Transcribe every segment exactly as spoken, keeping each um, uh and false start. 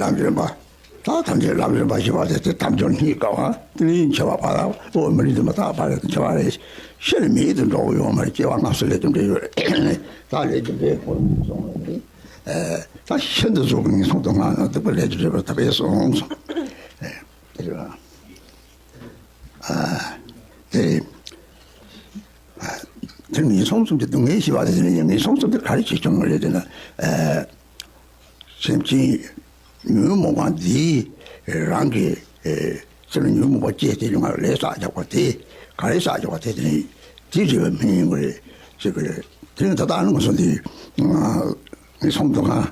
ལམ་རིམ་པ། ད་ཐམས་ཅད་ལམ་རིམ་པ་ཞེས་པ་དེ་དེ་དམ་ཆོས་གཉིས་ཀ་བ་དེ་ནི་འཆི་བ་བར་དུ་མི་ལུས་དུ་མི་རྟག་པ་རེད། འཆི་བ་རེད། ཤི་ནས་མེད་དུ་འགྲོ་བ་ཡོང་བ་རེད། སྐྱེ་བ་སྔ་ཕྱི་ལས་དུ་འབྲེལ་ཡོད་རེད། ད་ལས་དུ་འབྲེལ་ཁོ་རང་སོང་བ་རེད། ད་ཤིན་ཏུ་གཟུགས་ངན་སོང་དུ་སྔ་ན་སྡིག་པ་ལས་དུ་འབྲེལ་བ་ཐུབ་པས་སོང་། དེ་རེད། དེ་དེ་ངན་སོང་གསུམ་གྱི་སྡུག་བསྔལ་ཞེས་པ་དེ་ནི་ངན་སོང་གསུམ་དེ་ག་རེ་བྱེད་བྱུང་བ་རེད་ཟེར་ན། སེམས་ཅན་ཉོན་མོངས་པ་འདིས་རང་གི་སེམས་ཉོན་མོངས་པ་སྐྱེས་ཏེ་ཡོང་བ་ལས་བསགས་བཞག་པ་དེ་ག་རེ་བསགས་བཞག་པ་དེ་དེ་ནི་དེ་རེད་པས་མི་ཡིན་པ་རེད་ཟེར་གི་རེད། དེ་ནི་ད་ལྟ་ང་ཚོ་འདི་ངན་སོང་སྡུག་བསྔལ།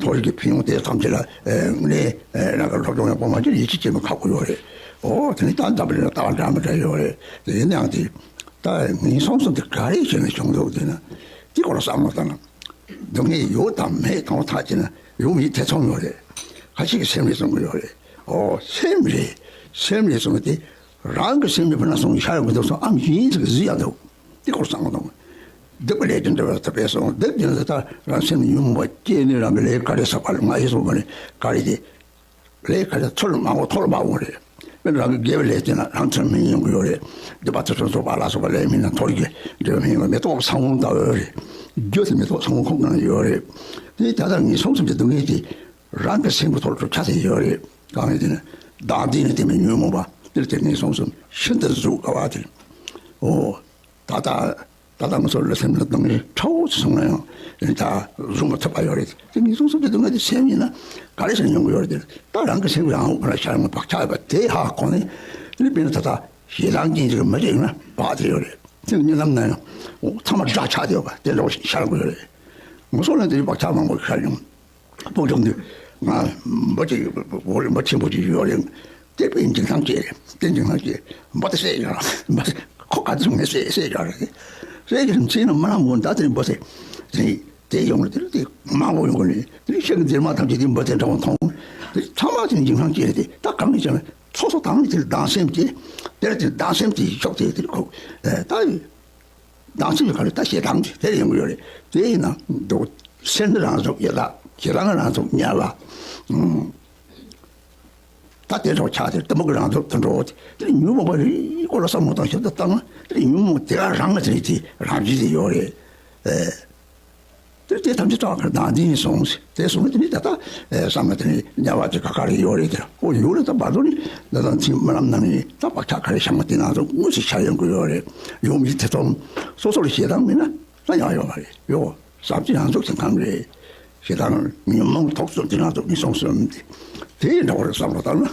མཐོ་རིས་ཀྱི་ཕན་ཡོན་དེ་ཐམས་ཅད་ལ་ནས་རང་གི་སློབ་སྦྱོང་ཡག་པོ་མ་བྱས་ན་ཡིད་ཆེས་བྱེད་མི་ཁག་པོ་ཡོད་རེད། འོ་དེ་ནི་ད་འཛམ་བུ་གླིང་ལ་ལྟ་བ་འདྲ་མི་འདྲ་ཡོད་རེད། དེ་ཡིན་ནའང་དེ་ད་ངན་སོང་གསུམ་དེ་ག་རེ་བྱས་ནས་བྱུང་འདུག་ཟེར་ན། དེ་སྐོར་ལ་བསམ་བློ་བཏང་ན། སྡུག་བསྔལ་ཡོད་དང་མེད་དང་ཐག་བཅད་ན་ཡོད་མེད་ཐེ་ཚོམ་ཡོད་རེད། ཁ་ཤས་ཀྱིས་སེམས་རེད་བསམ་གྱི་ཡོད་རེད། འོ་སེམས་རེད། སེམས་རེད་བསམ་གྱི་དེ། རང་གི་སེམས་ནི་ཕར་ན་སོང་ཤར་ཡོང་གི་འདུག་སོང་ཨམ་ཡིན་ཟེར་གི་གཟིགས་ཡག་འདུག་དེ་སྐོར་བསམ་བློ་གཏོང་། སྡིག་པ་ལས་ཀྱང་འདྲ་བར་ཐུབ་པས་སོང་། སྡིག་ཅན་དེ་དག་རང་སེམས་ཉོན་མོངས་པ་སྐྱེས་ནས་རང་གི་ལས་ག་རེ་བསགས་པ་ལ་ང་ཡི་སོང་བ་ནི་ག་རེ་དེ། ལས་ག་རེ་ཚུར་མ་འོང་ཐོར་མ་འོང་རེད། དཔེར་ན་རང་གི་དགེ་བའི་ལས་བྱས་ན་རང་ཚུར་མི་ཡོང་གི་ཡོད་རེད། སྡིག་པ་ཚུར་ཚུར་བསགས་པ་ལ་སོགས་པ་ལས་མིན་ན་ཐོར་གྱི་འབྲས་བུ་མི་ཡོང་བ་མེ་ཏོག་ཚང་བོ་ལྟ་བུ་རེད། རྒྱུ་དེ་མེ་ཏོག་ཚང་བོ་ཁོང་གང་ཡོད་རེད། དེ་ད་ལྟ་ངན་སོང་གསུམ་གྱི་སྡུག་བསྔལ་དེ། རང་གི་སེམས་ཀྱི་ཐོག་ཏུ་ཆགས་ཏེ་ཡོད་རེད། གང་ཡིན་དེ་ནི་བདག་འཛིན་ནི་དེ་མིན་ཉོན་མོངས་པ་དེར་དེ་ངན་སོང་གསུམ་ཤིན་ཏུ་གཟུགས་དགའ་བ་དེ། འོ། ད་ལྟ་ད་ལྟ་ང་ཚོ་ལ་སེམས་ལ་སྡུག་བསྔལ་ཁྲ་བོ་ཞིག་སོང་ན་ཡང་དེ་ནི་ད་བཟུང་མ་ཐུབ་པ་ཡོད་རེད། དེ་ངན་སོང་གསུམ་གྱི་སྡུག་བསྔལ་དེ་སེམས་ཡིན་ན་ག་རེ་ཟེར་མྱོང་གི་ཡོད་རེད། དེ་ད་རང་གི་སེམས་ཀྱི་རང་དབང་ཁོ་ན་ཤར་ཡོང་བ་བག་ཆགས་ཡོད་པ་དེ་ཧ་གོ་ནས་དེ་ནི་དཔེར་ན་ད་ལྟ་ཞེ་སྡང་ཅན་ཅིག་མི་ཅིག་ཡིན་ན་བག་དེ་ཡོད་རེད། དེ་གཉིད་ལམ་ན་ཡང་ཚང་མ་དགྲ་ཆགས་བསྡད་ཡོད་པ་དེ་འདྲ་བོ་ཞིག་ཤར་དགོས་ཡོད་རེད། ང་ཚོ་ལ་དེ་བག་ཆགས་མང་པོ་ཤར་ཡོང་། སྤོ་བྱུང་དུས་ང་འབུ་ཅིག་འབུ་ཆེན་པོ་ཅིག་ཡོད་རེད། དེ་པའི་འཇིགས་སྣང་སྐྱེས་རེད། དེ་འཇིགས་སྣང་སྐྱེས་འབུ་དེ་བསད་ཡོད་རེད། འབུ་དེ་ཁོ་ག་དུས་ངས་བསད་བསད་ཡོད་རེད། བསད་ཀྱི་རིམ་ཆེན་ན་མ་ལངས་མོ་ད་དེ་འབུ་དེ་དེ་དེ་ཡོང་རེད། དེ་དེ་མང་པོ་ཡོང་གི་རེད། དེ་ཤིང་གི་འདེབས་མ་ཐམས་ཅད་དེ་འབུ་དེ་འདྲ་བོ་མཐོང་། དེ་ཚང་མ་དེ་འཇིགས་སྣང་སྐྱེས་རེད། དེ་ད་གང་ནས་བྱུང་ན་སོ་སོ་དང་དེ་སྡང་སེམས་སྐྱེས། དེར་དེ་སྡང་སེམས་དེ་ཤོག་དེ་དེ་ཁོ་ད། སྡང་སེམས་ཀྱི་ཁ་ལ་ད་ཞེ་སྡང་དེ་དེར་ཡོང་གི་ཡོད་རེད། དེ་ཡིན་ན་འདུག་སེམས་ནི་རང་ཚུགས་ཡོད་ད། ཞེ་སྡང་རང་ཚུགས་ཉལ་བ། ཨུམ། ད་དེ་འདྲ་ཆགས་ཏེ་གཏི་མུག་གི་རང་ཚུགས་དུ་འགྲོ། དེ་ཉོན་མོངས་པ་རེད་སྐོར་ལ་བསམ་བློ་བཏང་ཞིབ་ཏུ་བཏང་ན་དེ་ཉོན་མོངས་དེ་ག་རང་ལ་དེ་དེ་རང་བཞིན་དེ་ཡོད་རེད། ཨེ། དེ་དེ་ཐམས་ཅད་ཀྱང་བདག་འཛིན་སོང་། དེ་སོང་ནས་དེ་ནི་ད་ལྟ་བསམ་ན་དེ་ནི་དམྱལ་བ་དེ་ག་ག་རེ་ཡོད་རེད་དེ། ཨོ་ཡོད་རེད། ད་བར་དུ་ནི་ད་ལྟ་ཚིག་རྨི་ལམ་ནང་ནས་ད་བག་ཆགས་ག་རེ་བཞག་མ་དེ་ང་ཚོ་དངོས་སུ་ཤར་ཡོང་གི་ཡོད་རེད། ཡོད་མེད་ཐེ་ཚོམ། སོ་སོ་ལ་ཞེ་སྡང་མེད་ན་ད་ཡང་ཡོད་མ་རེད། ཡོད་ཟབ་ཅིང་ཡང་རྫོགས་ཀྱི་ཁམས་རེད། ཞེ་སྡང་ཉོན་མོངས་དོགས་གསུམ་དེ་ང་ཚོ་ངན་སོང་གསུམ་དེ་དེ་ཡི་འདྲ་བར་བསམ་བློ་བཏང་ན།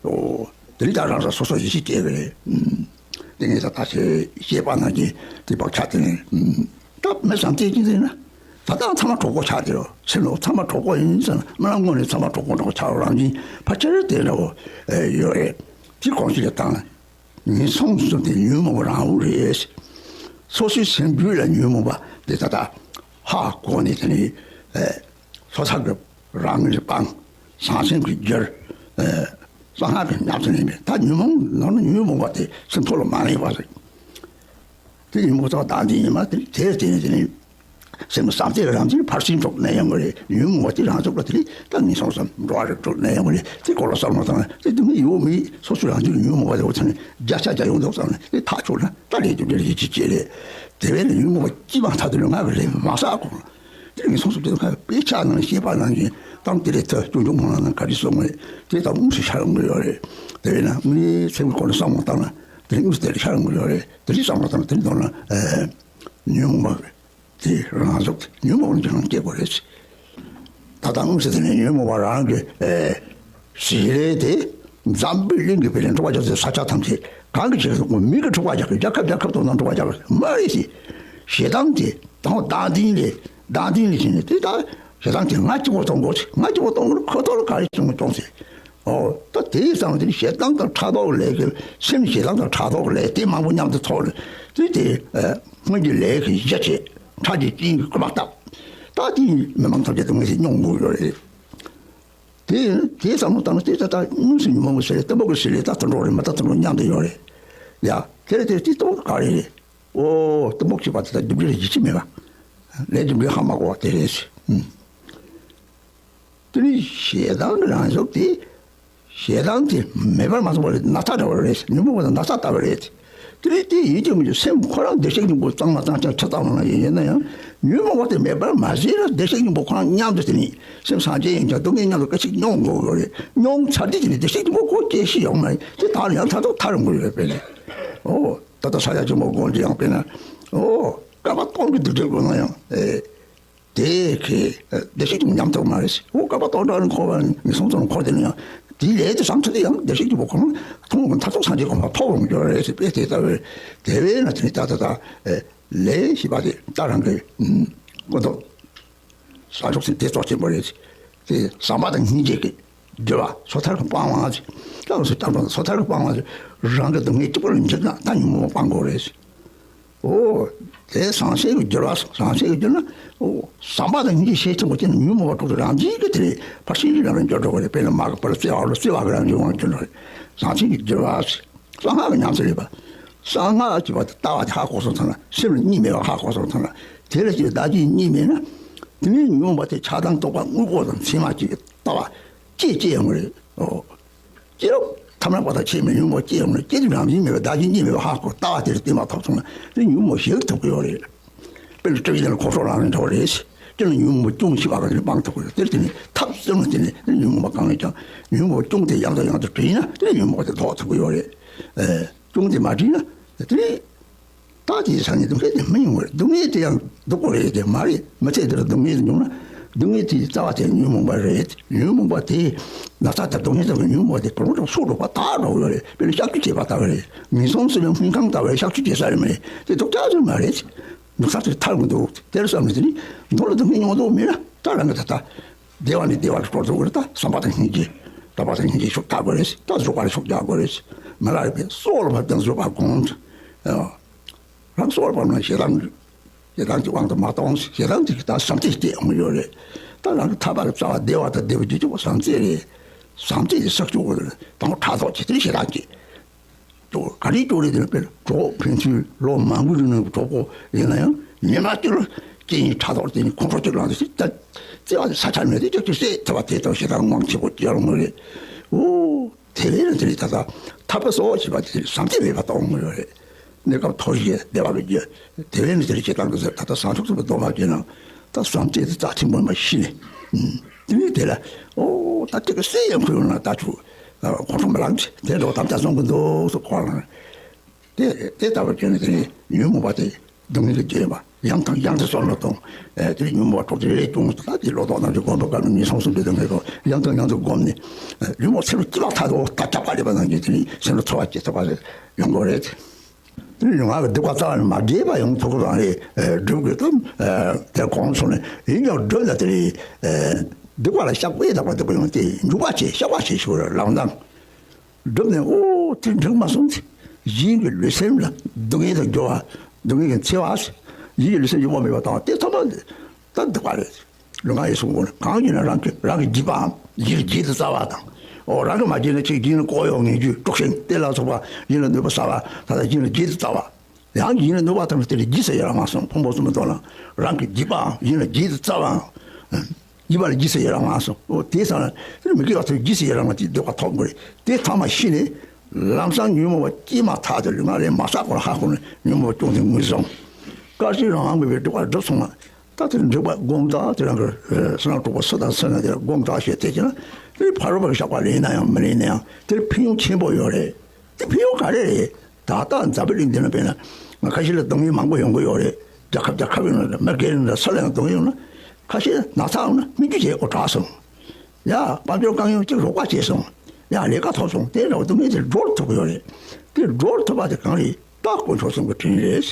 ཨོ། དེ་ནི་ད་རང་རང་སོ་སོ་ཡིད་ཆེས་སྐྱེ་གི་རེད། ཨུམ། དེ་ངས་ད་ད་ཤེས་ཤེས་པ་ན་གི་དེ་བག་ཆགས་དེ་ནི་ཨུམ། ད་མི་བསམ་གཏན་གྱི་ཟེར་ན། ད་ལྟ་ཚང་མ་གྲོགས་པོ་ཆགས་དེ་རོ་ཕྱི་ལོགས་ཚང་མ་གྲོགས་པོ་ཡིན་ཟེར་ན་རྨི་ལམ་ངོ་ནས་ཚང་མ་གྲོགས་པོ་འདྲ་པོ་ཆགས་རོ་རང་བཞིན་ཕལ་ཆེར་དེ་འདྲ་བོ་ཡོད་རེད། དེ་གོང་ཞིག་ལ་བཏང་ན་ངན་སོང་གསུམ་དེ་ཉོན་མོངས་པ་རང་དབང་རེད། སོ་སོའི་སེམས་རྒྱུད་ལ་ཉོན་མོངས་པ་དེ་ད་ལྟ་ཧ་གོ་ནས་དེ་ནི་ཚོགས་བསགས་ཀྱི་རང་གི་སྤང་། བྱང་སེམས་ཀྱི་རྒྱུར། གསང་སྔགས་ཀྱི་ཉམས་སུ་ལེན་པས་ད་ཉོན་མོངས་ནང་ན་ཉོན་མོངས་པ་དེ་སེམས་ཐོག་ལ་མ་ལེན་པ་རེད། དེ་ཉོན་མོངས་ཚོགས་བདག་འཛིན་ཡིན་མ་དེ་དེར་བརྟེན་ནས་དེ་ནི་སེམས་བསམ་གཏན་རང་བཞིན་ཕར་ཕྱིན་གྲུབ་གནས་ཡོང་གི་རེད། ཉོན་མོངས་པ་དེ་རང་ཚུགས་ལ་དེ་ནི་ད་ངན་སོང་གསུམ་འགྲོ་བ་རིགས་དྲུག་གནས་ཡོང་གི་རེད། དེ་སྐོར་ལ་བསམ་བློ་བཏང་ན་དེ་དུས་ནི་ཡོད་མེད་སོ་སོའི་རང་རྒྱུད་ཉོན་མོངས་པ་དེ་འོ་ཚ་ནི་བརྒྱ་ཆ་བརྒྱ་ཡོང་འདུག་བསམ་ནས་དེ་ཐག་ཆོད་ན་ད་ལས་རྒྱུ་འབྲས་ཡིད་ཆེས་བྱེད་རེད། དེ་བས་ན་ཉོན་མོངས་པ་སྐྱེས་མ་ཐག་ཏུ་ནི་ང་གི་ལས་མ་བསགས་གོང་། དེ་ངན་སོང་གསུམ་དེ་ཁ་དཔེ་ཆ་ནང་བཤད་པ་ནང་བཞིན་གཏམ་དེ་ལས་ཐོས་སྐྱོན་བརྗོད་མང་ནང་ག་རེ་གསུངས་རེད། དེ་ལྟར་དངོས་སུ་ཤར་ཡོང་གི་ཡོད་རེད། དེ་བས་ན་དངོས་གནས་སེམས་ཀྱི་སྐོར་ལ་བསམ་བློ་བཏང་ན་དེ་དངོས་སུ་དེ་ལ་ཤར་ཡོང་གི་ཡོད་རེད། དེ་རིགས་བསམ་བློ་བཏང་ན་དེ་ནི་མདོར་ན་ཨེ། ཉོན་མོངས་པ་དེ་རང་ཟོག་ཉོན་མོངས་པ་ནི་རང་སྐྱེ་དགོས་རེད། ད་ལྟ་དངོས་སུ་དེ་ནི་ཉོན་མོངས་པ་རང་གི་ཨེ། ཞིག་རེད་དེ། འཛམ་བུའི་གླིང་གི་བེ་ལེན་འཁྲུག་པ་རྒྱག་ཚེ་ས་ཆ་ཐམས་ཅད་གང་གི་ཆེད་དུ་མི་གི་འཁྲུག་པ་རྒྱག་གི་རྒྱལ་ཁབ་རྒྱལ་ཁབ་དང་ནང་འཁྲུག་པ་རྒྱག་གི་མ་རེད་ཟེར། ཞེ་སྡང་དེ་དང་བདག་འཛིན་ལས་བདག་འཛིན་ལས་བྱས་ནས་དེ་ལྟར་ཞེ་སྡང་དེ་ང་གཅིག་པོ་གཏོང་དགོས་ང་གཅིག་པོ་གཏོང་དགོས་ཁོ་ཐོག་ལ་ག་རེ་བྱུང་གཏོང་ཟེར། ཨོ་ད་དེའི་སང་དེ་ཞེ་སྡང་དང་ཕྲག་དོག་ལས་ཀྱི་སེམས་ཞེ་སྡང་དང་ཕྲག་དོག་ལས་དེ་མང་པོ་མཉམ་དུ་ཚོགས་ལ་དེ་དེ་སྔོན་གྱི་ལས་ཀྱི་གཞི་བྱས་ཁྲག་གི་སྐྱིན་གྱི་རྐུ་མ་བཏབ། ད་དེ་མི་མང་ཐམས་ཅད་དུ་ངེས་སེ་མྱོང་དགོས་ཡོད་རེད། དེ་དེའི་བསམ་བློ་བཏང་ན་དེ་ད་ལྟ་དངོས་སུ་ཉོན་མོངས་པ་ཟེར་རེད། གཏི་མུག་གི་ཟེར་རེད། ད་དུད་འགྲོ་རེད། མི་ད་དུད་འགྲོ་མཉམ་དུ་ཡོད་རེད། ཡ་དེ་རེད་དེ་རེད་དེ་གཏི་མུག་ག་རེ་རེད། ཨོ་གཏི་མུག་ཅེས་པ་དེ་ད་རྒྱུ་འབྲས་ལ་ཡིད་ཆེས་མེད་པ། ལས་རྒྱུ་འབྲས་ཧ་མ་གོ་བ་དེ་རེད། ཨུམ། དེ་ནི་ཞེ་སྡང་གི་རང་བཞིན་དེ། ཞེ་སྡང་དེ་མེད་པར་མ་བཟུང་བ་རེད། ན་ཚ་འདྲ་བ་རེད། ཉོན་མོངས་པ་དང་ན་ཚ་ལྟ་བུ་རེད། དེ་ནི་དེ་ཡིན་གཅིག་མིན་གཅིག་སེམས་ཁོ་རང་བདེ་གཤེགས་སྙིང་པོ་གཙང་མ་གཙང་རྐྱང་ཆ་ཚང་བ་ན་ཡིན་ན་ཡང་། ཉོན་མོངས་པ་དེ་མེད་པར་མ་བཟོས་ན་བདེ་གཤེགས་སྙིང་པོ་ཁོ་རང་མཉམ་དུ་དེ་ནི་སེམས་སངས་རྒྱས་ཡིན་ཀྱང་སྡུག་བསྔལ་མཉམ་དུ་སྐད་ཅིག་མྱོང་དགོས་ཀྱི་རེད། མྱོང་ཚར་དུས་དེ་ནི་བདེ་གཤེགས་སྙིང་པོ་ཁོ་སྐྱེ་ཤི་ཡོང་མ་རེད། དེ་དག་ལ་ཡང་མཐར་ཐུག་ཐར་འོང་གི་རེད། དཔེར་ན། ཨོ། ད་ལྟ་ས་ཡ་ཆེན་པོ་དགོན་གྱི་ཡང་དཔེར་ན། ཨོ། བསྐལ་པ་སྟོང་གི་སྡུག་བསྔལ་དགོས་ན་ཡང་། ཨེ། དེ་གི་བདེ་གཤེགས་ཀྱི་ཉམས་ཐོབ་མ་རེད། འོ་བསྐལ་པ་སྟོང་ཕྲག་ནི་འཁོར་བ་ངན་སོང་ཙམ་འཁོར་དེ་ནི་ཡང་དེའི་ལས་དེ་བསམ་ཚུལ་དེ་ཡང་བདེ་གཤེགས་ཀྱི་བུ་ཁོ་ན་མཐོང་བ་མཐར་ཐུག་སངས་རྒྱས་གོ་འཕང་ཐོབ་འོང་རྒྱུ་རེད་ཟེར་དཔེ་དེ་ལྟ་བུའི་དེ་བས་ན་དེ་ནི་ད་ད་ད་ལས་ཞེས་པ་དེ་ད་རང་གི་ཀུན་རྟོག་བྱང་ཆུབ་སེམས་དེ་གཙོ་ཆེན་པོ་རེད། དེ་བསམ་པ་དང་སྙིང་རྗེ་གི་འགྱུར་བ་སོ་ཐར་གྱི་སྤང་བླང་ཅིག་ལྟ་བུ་སོ་ཐར་སྤང་སོ་ཐར་གྱི་སྤང་བླང་ཅིག་རང་གི་སྡུག་བསྔལ་གཅིག་པུ་ལ་འགྱུར་ན་ད་ཉོན་མོངས་པ་སྤང་དགོས་རེད། ཨོ། དེ་བྱང་སེམས་ཀྱི་འགྱུར་བ་སོང་། བྱང་སེམས་ཀྱི་འགྱུར་ན། ཨོ། བསམ་པ་དང་སྙིང་རྗེ་ཤས་ཆེན་པོ་ཅན་ཉོན་མོངས་པ་དྲུག་ཏུ་རང་བཞིན་གྱིས་དེ་ནས་ཕར་ཕྱིན་གྱི་ལམ་ལ་འགྱུར་འགྲོ་གི་རེད། དཔེར་ན་མ་གི་བར་བརྩེ་བ་ལ་བརྩེ་བ་གི་རང་བཞིན་དབང་གྱུར་འགྲོ་རེད། བྱང་སེམས་ཀྱི་འགྱུར་བ། གསང་སྔགས་ཀྱི་ཉམས་སུ་ལེན་པ། གསང་སྔགས་ཀྱི་བར་དུ་ལྟ་བ་དེ་ཧ་གོ་སོང་ཙང་ན་སེམས་ལ་གཉིས་མེད་པ་ཧ་གོ་སོང་ཙང་ན་དེ་ལ་ཅིག་བདག་གཅིག་གཉིས་མེད་ན། དེ་ནས་ཉོན་མོངས་པ་དེ་ཆགས་སྡང་རྟོག་པ་དངོས་པོ་དང་མཚན་མ་གཅིག་གི་ལྟ་བ་སྐྱེ་སྐྱེ་ཡོང་གི་རེད། ཨོ། སྐྱེ་རབས་ཐ་མལ་པ་དང་ཆེས་མེད་ཉོན་མོངས་སྐྱེ་ཡོང་ན་སྐྱེ་དུས་རང་བཞིན་མེད་པའི་བདག་གཅིག་གཉིས་མེད་པའི་ཧ་གོ་ལྟ་བ་དེར་བརྟེན་པ་ཐོབ་སོང་ན་དེ་ཉོན་མོངས་ཞི་ཐུབ་ཀྱི་ཡོད་རེད། དཔེར་ན་སྤྲེའུ་དེ་ལ་ཁོ་ཁྲོ་ལངས་ནས་འདྲ་བ་རེད། དེ་ལ་ཉོན་མོངས་སྐྱོན་ཞི་བ་ག་དེ་ལ་སྤང་ཐུབ་ཀྱི་ཡོད། དེར་བརྟེན་ནས་ཐབས་བརྩོན་ལ་བརྟེན་ནས་དེ་ལ་ཉོན་མོངས་པ་གང་ཡིན་ཀྱང་ཉོན་མོངས་སྐྱོན་དེ་ཡང་དང་ཡང་དུ་དྲིས་ན་དེ་ལ་ཉོན་མོངས་པ་དེ་ལྡོག་ཐུབ་ཀྱི་ཡོད་རེད། ཨེ། སྐྱོན་དེ་མ་དྲིས་ན་དེ་ལ། ད་དེའི་ས་ནས་སྡུག་བསྔལ་དེ་མི་ཡོང་བར་སྡུག་བསྔལ་དེ་ཡང་སྡུག་པོ་རེད་དེ་མ་རེད། མི་ཚེ་འདིར་སྡུག་བསྔལ་དེ་མྱོང་ན་སྡུག་བསྔལ་དེའི་རྩ་བ་དེ་ཉོན་མོངས་པ་རེད། ཉོན་མོངས་པ་དེ་ན་ཚ་དང་སྡུག་བསྔལ་དང་ཉོན་མོངས་པ་དེ་གང་རུང་སོགས་སྒྲུབ་པ་དག་འགྲོ་ཡོད་རེད། དཔེར་ན་གཤག་བཅོས་བྱེད་པ་ལྟ་བུ་རེད། ངན་སོང་གསུམ་པའི་སྨན་ཁང་ལྟ་བུ་རེད། གཤག་བཅོས་བྱེད་ས་རེད་མ་རེད། དེ་སྡུག་ཅག་ཅིག་མ་རེད། མི་ཚ་དེ་ཐར་མི་འདུག་དེར་བསམ་ནས་དེ་ནི་མདོ་ལ་སྡུག་བསྔལ་མྱོང་འདུག་མེད་ན་ད་རང་གི་ད་ལྟ་བདེ་བ་ནས་བདེ་བ་ལ་འགྲོ་ཐུབ་ཀྱི་རེད། ད་བསམ་པ་དང་སྙིང་རྗེ་དྲན་པ་དང་སྙིང་རྗེ་ཤུགས་རྒྱག་དགོས་རེད། ད་བཟོད་པ་ལ་ཤུགས་རྒྱག་དགོས་རེད། མི་ལ་རིག་པའི་སྲོག་ལ་བབ་དང་བཟོད་པ་སྒོམ། རང་སྲོག་ལ་བབ་ན་ཞེ་སྡང་ཞེ་སྡང་གི་དབང་དུ་མ་གཏོང་། ཞེ་སྡང་དེ་གི་ད་བྱམས་བརྩེ་སྐྱེ་ཡོང་གི་ཡོད་རེད། ད་རང་གི་ཐར་པ་གི་རྩ་བ་བདེ་བ་དང་བདེ་བའི་རྒྱུ་གཅིག་པོ་བྱམས་བརྩེ་རེད། བྱམས་བརྩེ་དེ་སྲོག་སྐྱོབ་དགོས་རེད། དང་པོ་ཕྲག་དོག་བྱེད་དེ་ཞེ་སྡང་སྐྱེ། ཅོག་ག་རེ་ཅོག་རེ་དེ་ནི་དཔེར་གྲོགས་ཕན་ཚུན་ལོ་མང་པོའི་རིང་ནས་གྲོགས་པོ་ཡིན་ན་ཡང་ཉི་མ་གཅིག་ལ་སྐྱེ་ཡིན་ཕྲག་དོག་དེ་ནི་ཁོང་ཁྲོ་གཅིག་ལངས་ཏེ་ད་བརྩེ་བ་དེ་ས་ཆ་མེད་དེ་ཅོག་ཅིག་སེ་ཐེ་བ་དེ་དང་ཞེ་སྡང་དབང་ཆེ་པོ་སྐྱེ་ཡོང་གི་རེད། འོ་དེ་བས་ན་དེ་ནི་ད་ལྟ་ཐར་པ་གཙོ་བོ་བྱེད་པ་དེ་བྱམས་བརྩེ་མེད་པ་གཏོང་གི་ཡོད་རེད། གནས་སྐབས་མཐོ་ཞིང་བདེ་བ་ལ་རྒྱུ་དེ་བས་ན་དེ་ནི་ཞེ་སྡང་གི་ཟེར་ད་ལྟ་བྱང་ཆུབ་སེམས་དཔའི་སྡོམ་པ་བྱས་ན་ད་བྱམས་བརྩེ་དེ་རྩ་ཆེན་པོ་ཡིན་པ་ཤེས་ནས་དེ་ནི་དེ་ལ་འོ་ད་ཅིག་གི་སེ་ཡང་ཁུར་ཡོང་ན་ད་ཆུ། ཁོང་ཁྲོ་མི་ལངས་ཅིག་དེ་འདྲ་བོ་དམ་བཅའ་བཟུང་གི་འདུག་སོ་ཁོ་ལ། དེ་དེ་ལྟ་བུ་བྱས་ནས་དེ་ནི་ཉོན་མོངས་པ་དེ་སྡུག་བསྔལ་གྱི་རྒྱུ་ཡིན་པ་ཡང་དང་ཡང་དུ་བསམ་བློ་གཏོང་། དེ་ནི་ཉོན་མོངས་པ་དྲུག་དེ་རེ་ཅུང་ཙམ་དེ་ལོ་ཏོག་རྣམས་ཀྱི་སྒོམ་པའི་སྐབས་ནས་ངན་སོང་གསུམ་གྱི་སྡུག་བསྔལ་དུ་ཡང་དང་ཡང་དུ་བསྒོམས་ནས་ཉོན་མོངས་སེམས་ལ་སྐྱིད་པ་ཐག་ཏུ་ད་ཁྱབ་པ་ལེན་པ་ནང་བཞིན་དེ་ནི་སེམས་ལ་ཚོར་བ་སྐྱེ་ཐུབ་པ་ཡོང་དགོས་རེད། དེ་ནི་ང་གི་སྡིག་པ་རྩ་བ་ནས་མ་དྲིས་པ་ཡང་ཐུགས་ཁུར་རང་རེད། སྒྲུབ་དགོས་དམ། དེ་གོང་སོང་ནས་ཡིན་ཀྱང་སྒྲུབ་ན་དེ་ནི་སྡིག་པ་ལ་བཤགས་པས་དག་པ་སྡིག་པ་ཡོང་སྟེ་འཇུག་པ་བྱེད་བཤགས་པ་བྱེད་ཞུ་བར་ལམ་དང་། སྒྲུབ་ནས་ཨོ་དེ་འགྲིག་མ་སོང་ཚེ་གཞན་གྱི་ལུས་སེམས་ལ་སྡུག་བསྔལ་དུ་འགྱུར་བ་སྡུག་བསྔལ་གྱི་འཚེ་བ། གཞན་གྱི་ལུས་སེམས་ཡོད་པ་མེད་པ་དང་དེ་ཚང་མ་ད་སྡིག་པ་རེད། ལུས་ངག་ཡིད་གསུམ་པོ་ནི་གང་ཡིན་ན་རང་གི་རང་གི་བགྱིས་པའམ་གཞན་ལ་བགྱིས་ཏེ་བཙལ་བ་དང་། ཨོ་རང་གི་མ་བགྱིས་ན་ཅིག་གཞན་ལ་ལྐོག་གཡོ་ངན་ཇུས་དཀྲུག་ཤིང་དེ་ལ་སོགས་པ་གཞན་ལ་གནོད་པ་བསགས་པ་ད་ལྟ་གཞན་ལ་བགྱིས་ཏེ་བཙལ་བ། ཡང་གཞན་ལ་གནོད་པ་བཏང་ན་དེ་ལ་བགྱིས་ཟེར་ཡ་རང་མ་སོང་ཕུང་པོ་གསུམ་མི་གཏོང་ལ་རང་གི་བགྱིས་པའམ་གཞན་ལ་བགྱིས་ཏེ་བཙལ་བའམ། བགྱིས་པ་ལ་བགྱིས་ཟེར་ཡ་རང་མ་སོང་ཨོ་དེ་ཙང་ལ་དེ་ལ་མི་དགེ་བ་ཐོབ་བགྱིས་ཟེར་ཡ་རང་མ་དེ་སྡིག་པ་ཐོབ་དགོས་རེད། དེ་ཚང་མ་ཤེས་ནས་ལམ་སང་ཉོན་མོངས་པ་སྐྱེས་མ་ཐག་ཏུ་ལུས་ངག་ལས་མ་བསགས་གོང་ལ་ཧ་གོ་ནས་ཉོན་མོངས་པ་སྐྱོང་དེ་ངོས་བཟུང་། སྐབས་ཤིག་རང་དབང་མེད་པའི་སྒྲིབ་པ་སྒྲིབ་སོང་ན། ད་དེར་འགྲིག་པ་སྒོམ་དག་དེ་རང་གི་བསོད་ནམས་དྲུག་པོ་ཚུལ་དང་ཚུལ་ངག་དེར་སྒོམ་དག་བྱས་ཏེ་བྱས་ན་དེ་ཕ་རོལ་པོའི་བཤགས་པ་ལེན་ན་ཡང་མི་ལེན་ན་ཡང་དེར་ཕན་ཡོན་ཆེན་པོ་ཡོད་རེད། དེ་ཕན་ཡོན་ག་རེ་རེད། ད་ལྟ་འཛམ་བུ་གླིང་འདི་ན་དཔེར་ན་ང་ཁ་ཤས་ལ་སྡུག་བསྔལ་མང་པོ་ཡོང་གི་ཡོད་རེད། རྒྱལ་ཁབ་རྒྱལ་ཁབ་ཡོང་ན་མི་སྒེར་ཡོང་ན་སུ་ལ་ཡང་སྡུག་བསྔལ་ཡོང་ན་ཁ་ཤས་ན་ཚ་ཡོང་ན་སྨན་བཅོས་བྱས་ཨོ་དྲག་སོང་། ཡ་དཔལ་འབྱོར་གང་ཡོང་གཅིག་རོགས་པ་བྱས་སོང་། ཡ་ལས་ཀ་ཐོབ་སོང་དེ་འདྲ་བ་སྡུག་བསྔལ་དེ་སྒྲོལ་ཐུབ་ཀྱི་ཡོད་རེད། དེ་སྒྲོལ་ཐུབ་པ་དེ་གང་རེད། ད་དཀོན་མཆོག་གསུམ་གྱི་དྲིན་རེད།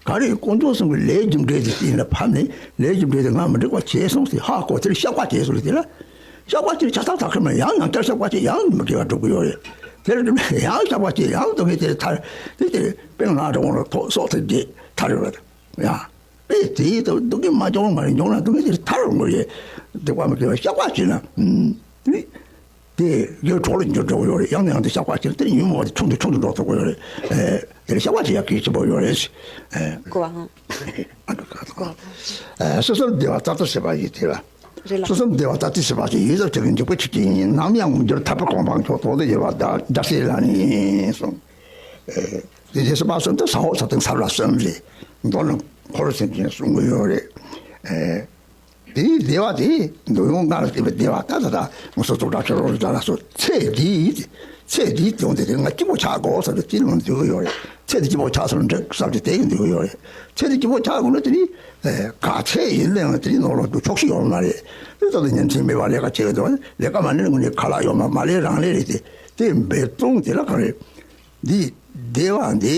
ག་རེ་དཀོན་མཆོག་གསུམ་གྱི་ལས་ཀྱི་འབྲས་དེ་ཡིན་ལ་ཕབ་ནས་ལས་ཀྱི་འབྲས་དེ་ང་མི་འགྲིག་པ་བྱས་སོང་ཟེར་ཧ་གོ་དེར་བཤགས་པ་བྱས་སོང་ཟེར་ལ། བཤགས་པ་བྱས་བྱ་ཐབས་དག་གི་མ་ཡང་ཡང་བསྐྱར་བཤགས་པ་བྱས་ཡང་མི་དགེ་བ་སྒྲུབ་ཀྱི་ཡོད་རེད། དེར་ཡང་བཤགས་པ་བྱས་ཡང་སྡུག་བསྔལ་དེ་ཐར་དེ་དེ་དཔེར་ང་འདྲ་བོ་ལ་ཐོག་སོགས་དེ་རྗེས་ཐར་ཡོད་རེད། ཡང་དཔེ་དེའི་ཐོག་སྡུག་བསྔལ་མ་བྱུང་བ་མ་རེད་འབྱུང་ན་སྡུག་བསྔལ་དེ་ཐར་ཡོང་གི་རེད། སྡིག་པ་མི་དགེ་བ་བཤགས་པ་བྱས་ན་དེ། དེ་ཡོད་གྲོགས་ལ་འགྱུར་འགྲོ་གི་ཡོད་རེད། ཡང་ནས་ཡང་དུ་བཤགས་པ་བྱས་ན་དེ་ཉོན་མོངས་པ་དེ་ཆུང་དུ་ཆུང་དུ་འགྲོ་ཐུབ་ཀྱི་ཡོད་རེད། ཨེ་དེ་ལ་བཤགས་པ་བྱེད་ཡག་གལ་ཆེན་པོ་ཡོད་རེད། ཨེ་གོ་བ་ཧང་། ཨ་འགྲོ་ག་གོ་བ་ཧང་། ཨེ་སོ་སོར་བདེ་བ་རྩ་ལྟ་བྱེད་པ་ཡི་དེ་ལ། རེད་ལ། སོ་སོར་བདེ་བ་ལྟ་ཅི་སྲིད་པ་ཞིག་ཡིད་གཟབ་ཆེ་གི་འཇུག་པའི་ཆུ་སྐྱེས་ཡིན། ནམ་ཡང་མི་འགྱུར་ཐར་པའི་གོ་འཕང་མཆོག་ཐོབ་སྟེ་ཡོད་པ་བདག་རྒྱལ་སྲས་ལག་ལེན་ཡིན་གསུངས། ཨེ། དེ་རྗེས་སུ་མ་གསུངས་ཏེ་ས་འོག་ས་སྟེང་ས་བླ་གསུམ་རེད། མདོར་ན་འཁོར་སེམས་ཅན་གསུང་གི་ཡོད་རེད། ཨེ། དེའི་བདེ་བ་དེ་འདོད་ཡོན་ལྔ་ལ་བརྟེན་པའི་བདེ་བ་ད་ད་ད་ང་ཚོ་རྫོགས་བྲལ་ཕྱིར་རོ་ལ་སོགས་ཚེ་འདིའི་ཚེ་འདིའི་དོན་དེ་ང་སྐྱིད་པོ་ཆགས་དགོས་བསམ་སྟེ་ཅི་ལ་འདོད་ཀྱི་ཡོད་རེད། ཚེ་འདི་སྐྱིད་པོ་ཆགས་སོང་འགྲིག་བསམ་སྟེ་དེ་ཡི་འདོད་ཀྱི་ཡོད་རེད། ཚེ་འདི་སྐྱིད་པོ་ཆགས་དགོས་ན་དེ་ནི་ག་ཚད་ཡིན་ནའང་དེ་ནི་ནོར་ལོངས་སྤྱོད་ཆོག་ཤེས་ཡོད་མ་རེད། དེ་ལྟ་དུས་ཉིན་མཚན་མེད་པར་ལས་ཀ་བྱེད་ཀྱི་འདུག་ལས་ཀ་མ་ལས་ན་དངོས་གནས་ཁ་ལག་ཡོད་མ་མ་ལས་རང་ལས་རེད་དེ། དེ་འབད་བརྩོན་དེ་ལ་ག་རེ། འདི་བདེ་བ་འདི་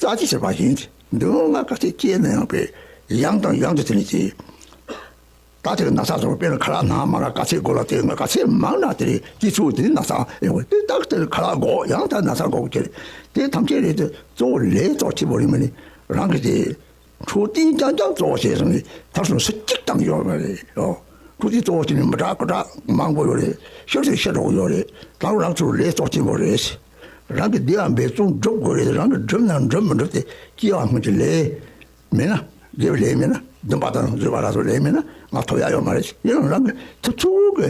རྩ་ཆེ་ཆེ་བ་ཡིན། འདི་ང་ག་ཚད་སྐྱེས་ན་ཡང་པས་ཡང་དང་ཡང་དུ་དེ་ནི་དེ། ད་དེ་ན་ཚ་སོང་དཔེར་ན་ཁ་ལག་ན་མ་ལ་ག་ཚད་དགོས་ལ་དེ་ང་ག་ཚད་མང་ན་དེ་རེད་དེ་ཚུགས་དེ་ན་ཚ་ཡོང་བས་དེ་ད་དེ་ཁ་ལག་དགོས་ཡང་ད་ན་ཚ་དགོས་ཀྱི་རེད། དེ་ཐམས་ཅད་རེད་དེ་གཙོ་བོ་ལས་གཙོ་ཆེ་བོ་རེད་མ་ནི་རང་གི་དེ། འཕྲོད་བསྟེན་རྐྱང་རྐྱང་གཙོ་བོ་བྱས་སོང་ནས་མཐར་སོང་ས་གཅིག་བཏང་ཡོད་མ་རེད་ཡོ། འཕྲོད་བསྟེན་གཙོ་བོ་བྱས་ནས་མི་དྲག་ཀུ་དྲག་མང་པོ་ཡོད་རེད། ཤོར་ཚེ་ཤོར་འགྲོ་གི་ཡོད་རེད། ད་རུང་རང་ཚོར་ལས་གཙོ་ཆེན་པོ་རེད། རང་གི་བདེ་བ་འབད་བརྩོན་སྒྲུབ་དགོས་རེད། རང་གི་སྒྲུབ་ན་འགྲུབ་མི་འགྲུབ་དེ་སྐྱེ་བ་སྔོན་གྱི་ལས་མེད་ན་དགེ་བའི་ལས་མེད་ན་སྡོམ་པ་དང་བཟོད་པ་ལ་སོགས་ལས་མེད་ན་ང་ཐོབ་ཡ་ཡོད་མ་རེད། ཡིན་རུང་རང་གི་ཐུབ་ཚུལ་གྱི་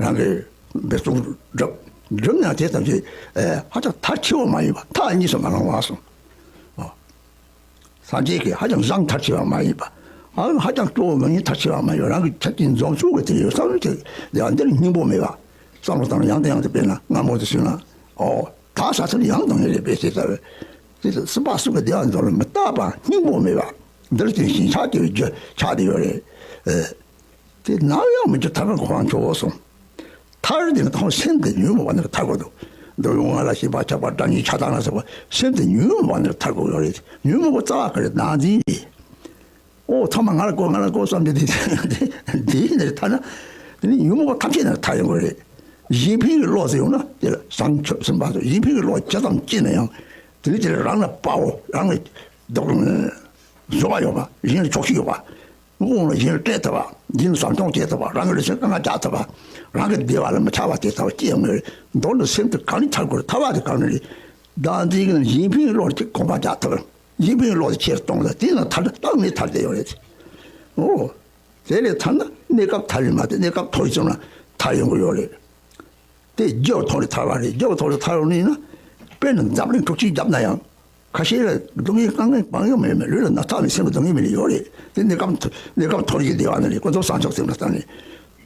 རང་གི་འབད་བརྩོན་སྒྲུབ་སྒྲུབ་ན་དེ་ཙམ་གྱིས་ཧ་ཅང་མཐར་ཕྱིན་པ་མ་ཡིན་པ་མཐའ་གཉིས་སུ་མ་ལྷུང་བ་སོང་། སངས་རྒྱས་ཀྱིས་ཧ་ཅང་བཟང་མཐར་ཕྱིན་པ་མ་ཡིན་པ། ཨ་ཧ་ཅང་སྤྲོ་བོ་མ་ཡིན་མཐར་ཕྱིན་པ་མ་ཡིན་རང་གི་ཆ་རྐྱེན་འཛོམས་ཚུལ་གྱི་དེ་ཡོད་བསམ་བློ་ཅིག་ཡང་འདིར་སྙིང་པོ་མེད་པ། བསམ་བློ་བཏང་ཡང་དང་ཡང་དུ་དཔེར་ན་སྔ་མོ་དུ་ཞུས་ན། ཨོ། ད་ས་ཚུར་ཡང་དང་ཡང་རེ་བས་ཞེས་བྱ་བའི། དེ་ལ་སྲིད་པ་གསུམ་གྱི་བདེ་བ་འཛོམས་ལ་མི་རྟག་པ་སྙིང་པོ་མེད་པ། འདིར་བརྟེན་ཞིང་ཆགས་ཀྱི་རྒྱུ་ཆགས་ཏེ་ཡོད་རེད། ཨེ། དེ་ནམ་ཡང་མི་འགྱུར་ཐར་པའི་གོ་འཕང་མཆོག་གསུངས། ཐར་དེ་ནི་ཐོག་སེམས་དེ་ཉོན་མོངས་པ་ནི་ཐར་དགོས་འདུག་འདོད་ཡོན་ལྔ་ལ་ཞེན་པ་ཆགས་པ་དགྲ་གཉེན་ཆགས་སྡང་ལ་སོགས་པ་སེམས་དེ་ཉོན་མོངས་པ་ནི་ཐར་དགོས་ཡོད་རེད། ཉོན་མོངས་པ་རྩ་བ་ག་རེ་བདག་འཛིན་རེད། ཨོ་ཚང་མ་ང་ལ་དགོས་ང་ལ་དགོས་བསམ་སྟེ་དེ་དེ་ཡིན་ནས་ཐར་ན། དེ་ནི་ཉོན་མོངས་པ་ཐམས་ཅད་ནས་ཐར་ཡོང་གི་རེད། གཞན་ཕན་གྱི་བློ་ཟེར་ཡོང་ན་དེ་ལ་བཟང་ཕྱོགས་སེམས་པ་ཚོ་གཞན་ཕན་གྱི་བློ་ཇི་ཙམ་སྐྱེས་ན་ཡང་དེ་ནི་དེ་ལ་རང་ལ་དཔའ་བོ་རང་ལ་སྡུག་བཟོ་བ་ཡོད་པ་གཞན་ལ་ཆོག་ཤེས་ཡོད་པ། དབང་ལ་གཞན་ལ་སྤྲད་ཐུབ་པ། གཞན་ལ་བཟང་སྐྱོང་བྱེད་ཐུབ་པ། རང་གི་ལུས་སེམས་དཀའ་ངལ་རྒྱག་ཐུབ་པ། རང་གི་བདེ་བ་ལ་མི་ཆགས་པ་དེ་ལྟ་བུ་སྐྱེ་ཡོང་གི་རེད། མདོར་ན་སེམས་དེ་གང་ནས་ཐར་དགོས་རེད། ཐར་བ་དེ་གང་ནས་རེད། བདག་འཛིན་གྱི་གཞན་ཕན་གྱི་བློ་གཅིག་གོམ་པ་རྒྱག་ཐུབ། གཞན་ཕན་གྱི་བློ་དེ་ཆེར་གཏོང་ཐུབ། དེ་ན་ཐར་གཏན་ནས་ཐར་བསྡད་ཡོད་རེད། ཨོ། དེ་ལས་ཐར་ན་གནས་སྐབས་ཐར་ཡོད་མ་རེད། གནས་སྐབས་ཐོར་ཙམ་ལ་ཐར་ཡོང་གི་ཡོད་རེད། དེ་རྒྱུ་ཐོག་ནས་ཐར་བ་རེད། རྒྱུ་ཐོག་ནས་ཐར་ཡོང་ནས་ན། དཔེར་ན་འཛམ་གླིང་འཁྲུག་ཆེན་བརྒྱབ་ན་ཡང་། ཁ་ཤས་ལ་སྡུག་བསྔལ་དཀའ་ངལ་མང་ཡང་མེད་མེད་ལུས་ལ་ན་ཚ་མེད་སེམས་ལ་སྡུག་བསྔལ་མེད་ལ་ཡོད་རེད། དེ་གནས་སྐབས་གནས་སྐབས་མཐོ་རིས་ཀྱི་བདེ་བ་ནི་རེད། ཀུན་རྫོབ་བཟང་ཕྱོགས་སེམས་ལ་བཏང་ནས།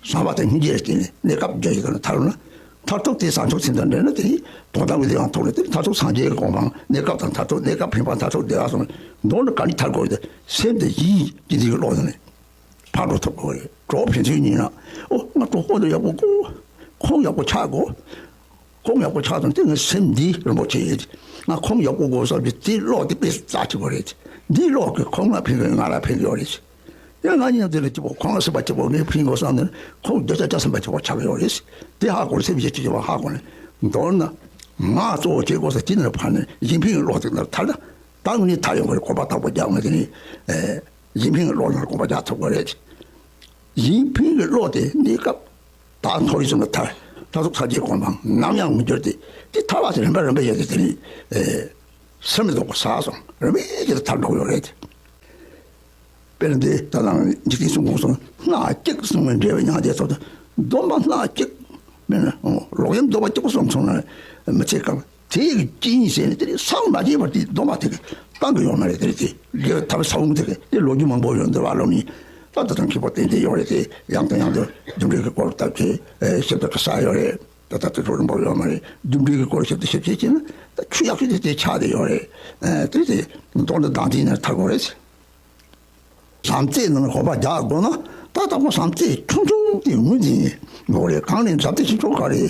བསམ་པ་དང་སྙིང་རྗེ་ལ་བརྟེན་ནས་གནས་སྐབས་རྒྱུ་ཡི་དོན་ལ་ཐར་ན། མཐར་ཐུག་དེ་བཟང་ཕྱོགས་སེམས་དང་འབྲེལ་ན་དེ་ནི་དོན་དམ་གྱི་བདེ་བ་ཐོབ་ནས་དེ་ནི་མཐར་ཐུག་སངས་རྒྱས་ཀྱི་གོ་འཕང་གནས་སྐབས་དང་མཐར་ཐུག་གནས་སྐབས་ཕན་པ་མཐར་ཐུག་བདེ་བ་སོང་ནས་མདོར་ན་ག་ནས་ཐར་དགོས་ཏེ་སེམས་དེ་ཡིད་ཀྱི་འདི་ཀློག་ནས། ཕར་འགྲོ་ཐུབ་དགོས་རེད། གྲོགས་ཕན་ཚུན་གཉིས་ན། ཨོ་ང་གྲོགས་པོ་འདི་ཡག་པོ་དགོས། ཁོང་ཡག་པོ་ཆགས་དགོས། ཁོང་ཡག་པོ་ཆགས་དང་དེ་ངའི་སེམས་འདི་རིན་པོ་ཆེ་ཡིན། ང་ཁོང་ཡག་པོ་དགོས་བསམ་གྱི་དེ་བློ་དེ་དཔེ་རྩ་ཆེ་བོ་རེད། འདིའི་བློ་གིས་ཁོང་ལ་ཕན་གྱི་ང་ལ་ཕན་གྱི་ཡོད་རེད། ཡང་ང་གཉིས་དེ་ལ་སྐྱིད་པོ་ཁོང་ལ་སེམས་པ་སྐྱིད་པོ་ངས་ཕན་དགོས་བསམ་ནས་ཁོང་འདོད་ཆགས་ཆགས་སེམས་པ་སྐྱིད་པོ་ཆགས་ཀྱི་ཡོད་རེད། དེ་ཧ་གོ་ནས་སེམས་ཀྱི་སྐྱིད་པོ་ཧ་གོ་ནས་མདོར་ན་ང་གཙོ་བོ་བྱེད་དགོས་ས་དེ་ནས་ཕར་ནས་གཞན་ཕན་གྱི་བློ་དེ་ནས་ཐར་ན་ད་ངས་ཐར་ཡོང་གི་རེད། གོམ་པ་དང་པོ་རྒྱག་ངས་དེ་ནས་གཞན་ཕན་གྱི་བློ་ནང་གོམ་པ་རྒྱག་ཐུབ་དགོས་རེད། གཞན་ཕན་གྱི་བློ་དེ་གནས་སྐབས་ད་མཐོ་རིས་སུ་ལ་ཐར། མཐར་ཐུག་སངས་རྒྱས་གོ་འཕང་ནམ་ཡང་མི་འགྱུར་ཏེ། དེ་ཐར་བ་དེ་རིམ་པ་རིམ་པ་བྱས་ཏེ་དེ་ནི་ཨེ་སེམས་མི་རྟོག་པ་ཟག་སོང་རིམ་པས་ཀྱིས་ཐར་འགྲོ་ཡོད་རེད། དཔེར་ན་འདི་ད་ལྟ་འཇིག་རྟེན་གསུམ་མགོན་གསུམ་སྣ་གཅིག་གསུང་བའི་འགྲེལ་པའི་མྱང་འདས་ཚོགས་དང་སྡོམ་པ་སྣ་གཅིག་དཔེར་ན་ལོག་གཡེམ་སྡོམ་པ་གཅིག་པུ་གསུངས་སོང་ན་མི་ཚེ་སྐབས། དེ་ཡི་རྐྱེན་ཟེར་ནས་དེ་ནི་སངས་མ་རྒྱས་པར་དེ་སྡོམ་པ་དེ་གི་བཏང་གི་ཡོད་མ་རེད། དེ་རེད་དེ་དགེ་བའི་ཐབས་ས་བོན་དེ་གི་དེ་ལོ་རྒྱུས་མང་པོ་ཡོད་འདུག་བ། ལོ་ནི་ད་ད་དང་མཁས་པ་ཏན་ཏན་ཡོད་རེད་དེ། ཡང་དང་ཡང་དུ་རྒྱུ་འབྲས་ཀྱི་སྐོར་ལྟ་བྱེད་ཞིབ་ཏུ་གི་ས་ཡོད་རེད། ད་ད་དེ་ཚོ་རིམ་པ་ཡོད་མ་རེད། རྒྱུ་འབྲས་ཀྱི་སྐོར་ཞིབ་ཏུ་ཞིབ་བྱེད་ཀྱིན་ད་ཆུ་ཡག་ཤོས་དེ་དེ་ཆགས་དེ་ཡོད་རེད། དེ་རེད་དེ་མདོར་ན་བདག་འཛིན་ནས་ཐར་དགོས་རེད། བྱམས་བརྩེ་ནང་གོམ་པ་རྒྱག་དགོས་ན་ད་ལྟ་ཁོ་བྱམས་བརྩེ་ཆུང་ཆུང་དེ་ངོས་འཛིན་དགོས་རེད། གང་ནས་བྱམས་བརྩེ་ཆེ་ཆུང་ག་རེད།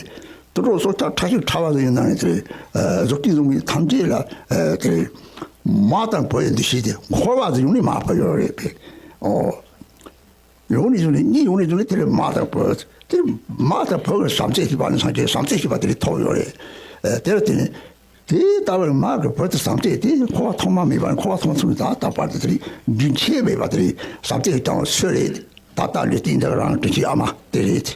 དུད་འགྲོ་སྲོག་ཆགས་ཕྲ་ཞིང་ཕྲ་བ་ཟིག་ཡིན་ན་ནི་དེ་གཟུགས་སྐྱེ་གཟུགས་མེད་ཐམས་ཅད་ལ་དེ་མ་དང་བུ་ཡི་འདུ་ཤེས་དེ་འཁོར་བ་ཟིག་ཡོང་ནས་མ་བབས་ཡོད་རེད་པས། ཨོ། ཡོང་ནས་ཡོང་ནས་གཉིས་ཡོང་ནས་ཡོང་ནས་དེ་ལས་མ་དང་བུ་དེ་མ་དང་བུ་གི་བྱམས་བརྩེ་ཞེས་པ་ནི་སངས་རྒྱས་བྱམས་བརྩེ་ཞེས་པ་དེ་ལས་ཐོབ་ཡོད་རེད། དེ་ལ་བརྟེན་ནས། དེ་ལྟ་བུའི་མ་གི་བུ་དེ་བྱམས་བརྩེ་དེ་འཁོར་བ་ཐོག་མ་མེད་པ་ནས་འཁོར་བ་ཐོག་མ་ཐོག་མེད་ད་ལྟ་བར་དུ་དེ་རིང་རྒྱུན་ཆད་མེད་པ་དེ་རིང་བྱམས་བརྩེ་ཀྱང་སུ་རེད། ད་ལྟ་ལུས་རྟེན་འདི་རང་དྲིན་ཆེན་ཨ་མ་དེ་རེད།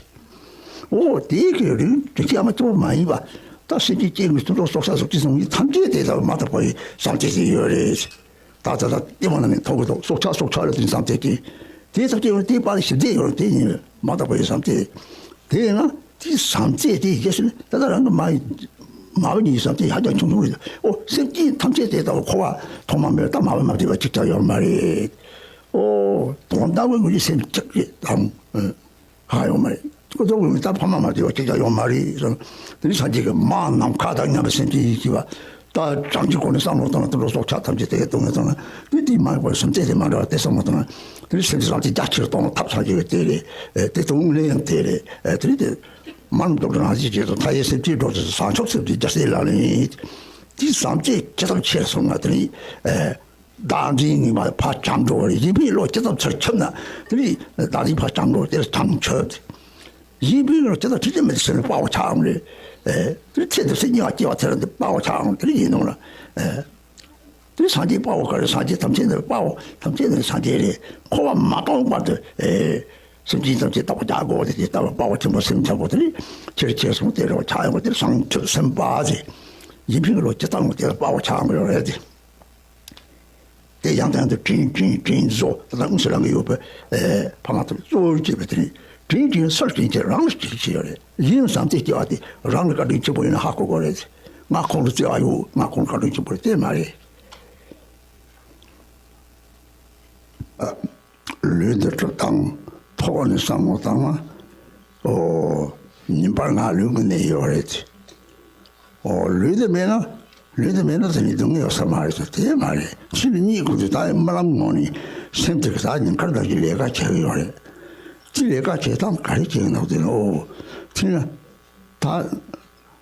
ཨོ་དེའི་གི་རིང་དྲིན་ཆེན་ཨ་མ་གཙོ་བོ་མ་ཡིན་པ། ད་སེམས་ཅན་སྐྱེ་དགུའི་དུད་འགྲོ་སྲོག་ཆགས་གཟུགས་ཅན་སོང་ཡིན་ཐམས་ཅད་དེ་ལྟ་བུ་མ་དང་བུ་ཡི་བྱམས་བརྩེ་ཞིག་ཡོད་རེད། ད་ད་ལྟ་ལྟད་མོ་ན་མིན་མཐོང་གི་འདུག་སྲོག་ཆགས་སྲོག་ཆགས་ལ་དེ་བྱམས་བརྩེ་སྐྱེ། དེའི་ཐབས་ཅིག་ཡོད་ན་དེའི་བར་ཞིབ་རྒྱས་ཡོད་ན་དེ་ཡིན་མ་དག་པ་ཡི་བསམ་སྟེ། དེ་ཡིན་ན་དེའི་བསམ་སྟེ་དེའི་རྗེས་སུ་ནི་ད་ལྟ་རང་གི་མ་ཡི་མ་བུ་ཉིད་ཀྱི་བསམ་སྟེ་ཧ་ཅང་ཆུང་ཆུང་རེད། ཨོ་སེམས་ཅན་ཐམས་ཅད་དེ་ལྟ་བུ་འཁོར་བ་ཐོག་མ་མེད་ད་མ་བུ་མ་བསྡུས་པ་གཅིག་ཀྱང་ཡོད་མ་རེད། ཨོ་དོན་དག་པའི་ངོས་ཀྱི་སེམས་གཅིག་རེད་དམ། ཧ་ཡོད་མ་རེད། ཁོ་ཚོ་གི་ད་ཕ་མ་མ་བསྡུས་པ་གཅིག་ཀྱང་ཡོད་མ་རེད་གསུངས། དེ་ནི་སངས་རྒྱས་ཀྱི་མ་ནམ་མཁའ་དང་མཉམ་པའི་སེམས་ཅན་ཡིན་གྱི་བ། ད་གྲངས་ཀྱི་སྒོ་ནས་བསམ་བློ་བཏང་ན་དེ་འདྲ་སྲོག་ཆགས་ཐམས་ཅད་དེ་གའི་སྟོང་ངེ་བཏང་ན་དེ་དེའི་མ་ཡིན་པར་སེམས་ཅན་དེ་མ་འདྲ་བ་དེ་བསམ་བློ་བཏང་ན་དེ་ནི་སེམས་ཅན་ཐམས་ཅད་རྒྱ་ཆེར་གཏོང་བ་ཐབས་སངས་རྒྱས་ཀྱི་དེ་རེད། དེ་དུང་ལས་ཡང་དེ་རེད། དེ་རེད་དེ། མ་རྣམས་རྡོ་རྗེ་རང་བཞིན་གྱིས་སུ་མཐའ་ཡས་སེམས་ཅན་སྒྲོག་ཅེས་སུ་བྱང་ཆུབ་སེམས་ཀྱི་རྒྱལ་སྲས་ལག་ལེན་ཡིན། དེའི་བསམ་སྤྱོད་ཇི་ཙམ་ཆེར་སོང་ན་དེ་ནི། བདག་འཛིན་ངན་པ་ཕར་བྱང་འགྲོ་བ་རེད། གཞན་ཕན་བློ་ཇི་ཙམ་ཆེར་ཁྱབ་ན་དེ་ནི་བདག་འཛིན་ཕར་བྱང་འགྲོ་དེར་བྱང་ཆུབ། གཞན་ཕན་བློ་ཇི་ཙམ་ཁྲིད་ཀྱི་མེད་དེ་སེམས་ནི་དཔའ་བོ་ཆགས་འོང་རེད། དེ་ནི་ཚེ་འདི་ཚེ་སྙིང་བ་སྐྱེ་བ་དེ་ར་འདི་དཔའ་བོ་ཆགས་འོང་དེ་ནི་ཡིན་ནོ་ལ། དེ་སངས་རྒྱས་དཔའ་བོ་ག་རེ་སངས་རྒྱས་ཐམས་ཅད་ནི་དཔའ་བོ་ཐམས་ཅད་ནི་སངས་རྒྱས་རེད། འཁོར་བ་མ་སྟོངས་བར་དུ་ཨེ། སེམས་ཅན་ཐམས་ཅད་དག་པ་རྒྱག་དགོས་དེ་ཅི་ལྟ་བུ་དཔའ་བོ་ཆེན་པོ་སེམས་ཆེན་པོ་དེ་ནི་ཆེར་ཆེར་སོང་དེ་རོ་ཆགས་ཡོང་བ་དེ་བྱང་ཆུབ་སེམས་དཔའ་ཟེར། ཡིན་ཕིང་གི་ལོ་ཇི་ལྟ་བུ་དེ་དཔའ་བོ་ཆགས་དགོས་རེད་དེ། དེ་ཡང་དང་དུ་དྲིན་དྲིན་དྲིན་གཟོ་ད་ལྟ་དངོས་སུ་རང་གི་ཡོད་པའི་ཨེ་ཕ་མ་དང་གཙོ་བོར་བྱེད་པའི་དེ་ནི་དྲིན་དྲིན་སར་དྲིན་ཆེ་རང་ལ་དྲིན་ཆེ་ཡོད་རེད། གཞན་ལ་བསམ་སྟེ་སྐྱེ་བ་དེ་རང་ལ་བཀའ་དྲིན་ཆེན་པོ་ཡིན་ན་ཧ་གོ་དགོས་རེད། ང་ཁོང་ལ་བརྩེ་བ་ཡོད། ང་ཁོང་ལ་བཀའ་དྲིན་ཆེན་པོ་རེད་དེ་མ་རེད། ལུས་འདི་གྲུབ་དང་ཐོག་ནས་བསམ་བློ་བཏང་ན། ཨོ། ཉིན་པར་ང་ལུས་ཀྱི་གནས་ཡོད་རེད། ཨོ་ལུས་འདི་མེད་ན་ལུས་འདི་མེད་ན་དེ་ནི་སྡུག་བསྔལ་ཡོད་ས་མ་རེད་ཟེར་དེ་མ་རེད། ཕྱི་ལ་གཉིད་ཁུག་དུས་ད་རྨི་ལམ་ངོ་ནས་སེམས་དེ་ག་ད་ཉིན་དཀར་ལྟར་གྱི་ལས་ཀ་བྱེད་ཀྱི་ཡོད་རེད། ཅི་ལས་ཀ་བྱེད་སྟངས་ག་རེ་བྱེད་ཀྱི་འདུག་དེ་ནི་ཨོ། ཕྱིན་ན། ད།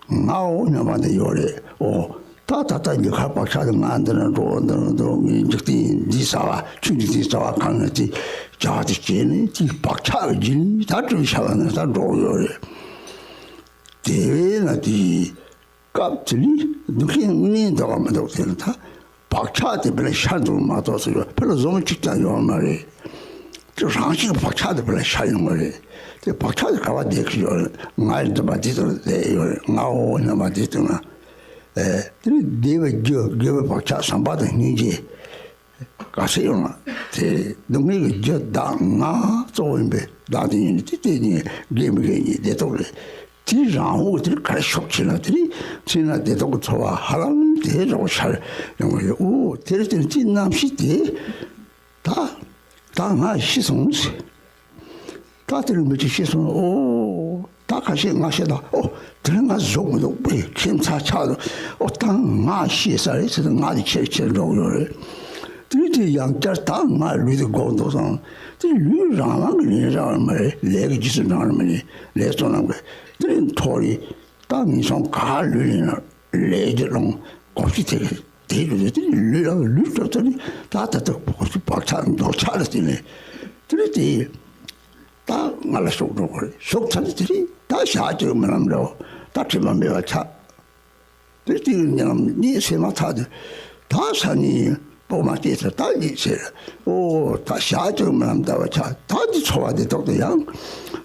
ང་འོ་སྙམ་པ་འདི་ཡོད་རེད་ཨོ། ད་ད་ལྟ་ཉི་ཁར་བག་ཆགས་དེ་ང་འདི་ན་འགྲོ་འདི་ན་འགྲོ་ངའི་འཇིག་རྟེན་འདི་ཟ་བ་ཆུ་འཇིག་རྟེན་ཟ་བ་གང་ན་དེ་བྱ་དེ་བྱས་ནས་དེ་བག་ཆགས་ཀྱི་རྒྱུན་ད་སྤྲོད་བྱ་བ་ན་ད་འགྲོ་ཡོད་རེད། དེ་བས་ན་དེ་སྐབས་དེ་ནི་སྡུག་བསྔལ་གནས་འདུག་ག་མི་འདུག་དེ་ནི་ད། བག་ཆགས་དེ་བེ་ལ་ཤར་འདུག་མ་གཏོགས་སུ་ཕེ་ལ་བཟོ་མི་གཅིག་ཀྱང་ཡོད་མ་རེད། དེ་རང་བཞིན་བག་ཆགས་དེ་བེ་ལ་ཤར་ཡོང་གི་རེད། དེ་བག་ཆགས་དེ་ག་བ་བསྡད་ཀྱི་ཡོད་རེད། ང་ཡི་འདུན་པ་འདི་ལྟར་བསྡད་ཡོད་རེད། ང་འོ་སྙམ་པ་འདི་ལྟར་ན། ཨེ། དེ་ནི་བདེ་བའི་རྒྱུ་དགེ་བའི་བག་ཆགས་བསམ་པ་དང་སྙིང་རྗེ། ག་ཚད་ཡོང་ན་དེ་སྡུག་བསྔལ་གྱི་རྒྱུ་བདག་ང་གཙོ་བོ་ཡིན་པས་བདག་དེ་ཉིད་ནི་དེ་དེ་ཉིད་དགེ་མི་དགེ་ཉིད་བདེ་སྟོབས་རེད། དེའི་རང་འོག་དེར་གར་ཤོག་ཕྱིན་ན་དེ་ནི་ཕྱིན་ན་བདེ་སྟོབས་ཀྱི་ཚོར་བ་ཧ་ལམ་དེ་རོ་ཤར་ཡོང་གི་ཡོད། ཨོ་དེར་བརྟེན་དེའི་རྣམ་ཤེས་དེ་ད་ད་ང་ཤི་སོང་ཟེར། ད་དེ་རིང་མི་གཅིག་ཤི་སོང་ཨོ། ད་ཁ་ཤས་ང་ཤི་ད་ཨོ་དེ་རིང་ང་བཟོ་མི་འདུག་པས་ཁྱིམ་ཚ་ཆགས་འདུག་ཨོ་ད་ང་ཤི་ས་རེད་ཟེར་ང་དེ་ཆེར་ཆེར་འགྲོ་གི་ཡོད་རེད། དེ་དེ་ཡང་བསྐྱར་ད་ང་ལུས་དེ་འགོག་འདུག་སོང་དེ་ལུས་རང་དབང་གི་ལས་རང་མ་རེད། ལས་ཀྱི་རྗེས་སུ་འབྲང་རེད་མ་རེད། ལས་གཙོ་རྣམས་ཀྱི་དེ་རིང་ཐོག་རེད། ད་ངན་སོང་ག་ལུས་ལེན་ན་ལས་ཀྱི་རླུང་གོ་ཤི་དེ་གི་དེ་གི་དེ་ལུས་ལ་ལུས་གྲུབ་ཚར་ནི་ད་ད་ལྟ་གོ་ཤི་བག་ཆགས་འདོར་ཆགས་ལ་བརྟེན་ནས་དེ་རིང་དེ་ད་ང་ལ་ཤོག་འགྲོ་དགོས་རེད། ཤོག་ཚར་ནི་དེ་རིང་ད་ཞག་གཅིག་མི་ལམ་འདྲ་བོ་ད་དྲི་མ་མེད་པ་ཆགས། དེ་དེ་ཉམས་གཉིད་སད་མ་ཐག་ཏུ་ད་ས་ནི་སྤོ་མ་སྐྱེས་ཚར་ད་གཉིད་སད། ཨོ་ད་ཞག་གཅིག་མི་ལམ་ལྟ་བ་ཆགས། ད་འདི་ཚོར་བ་དེ་ཐོག་ཏུ་ཡང་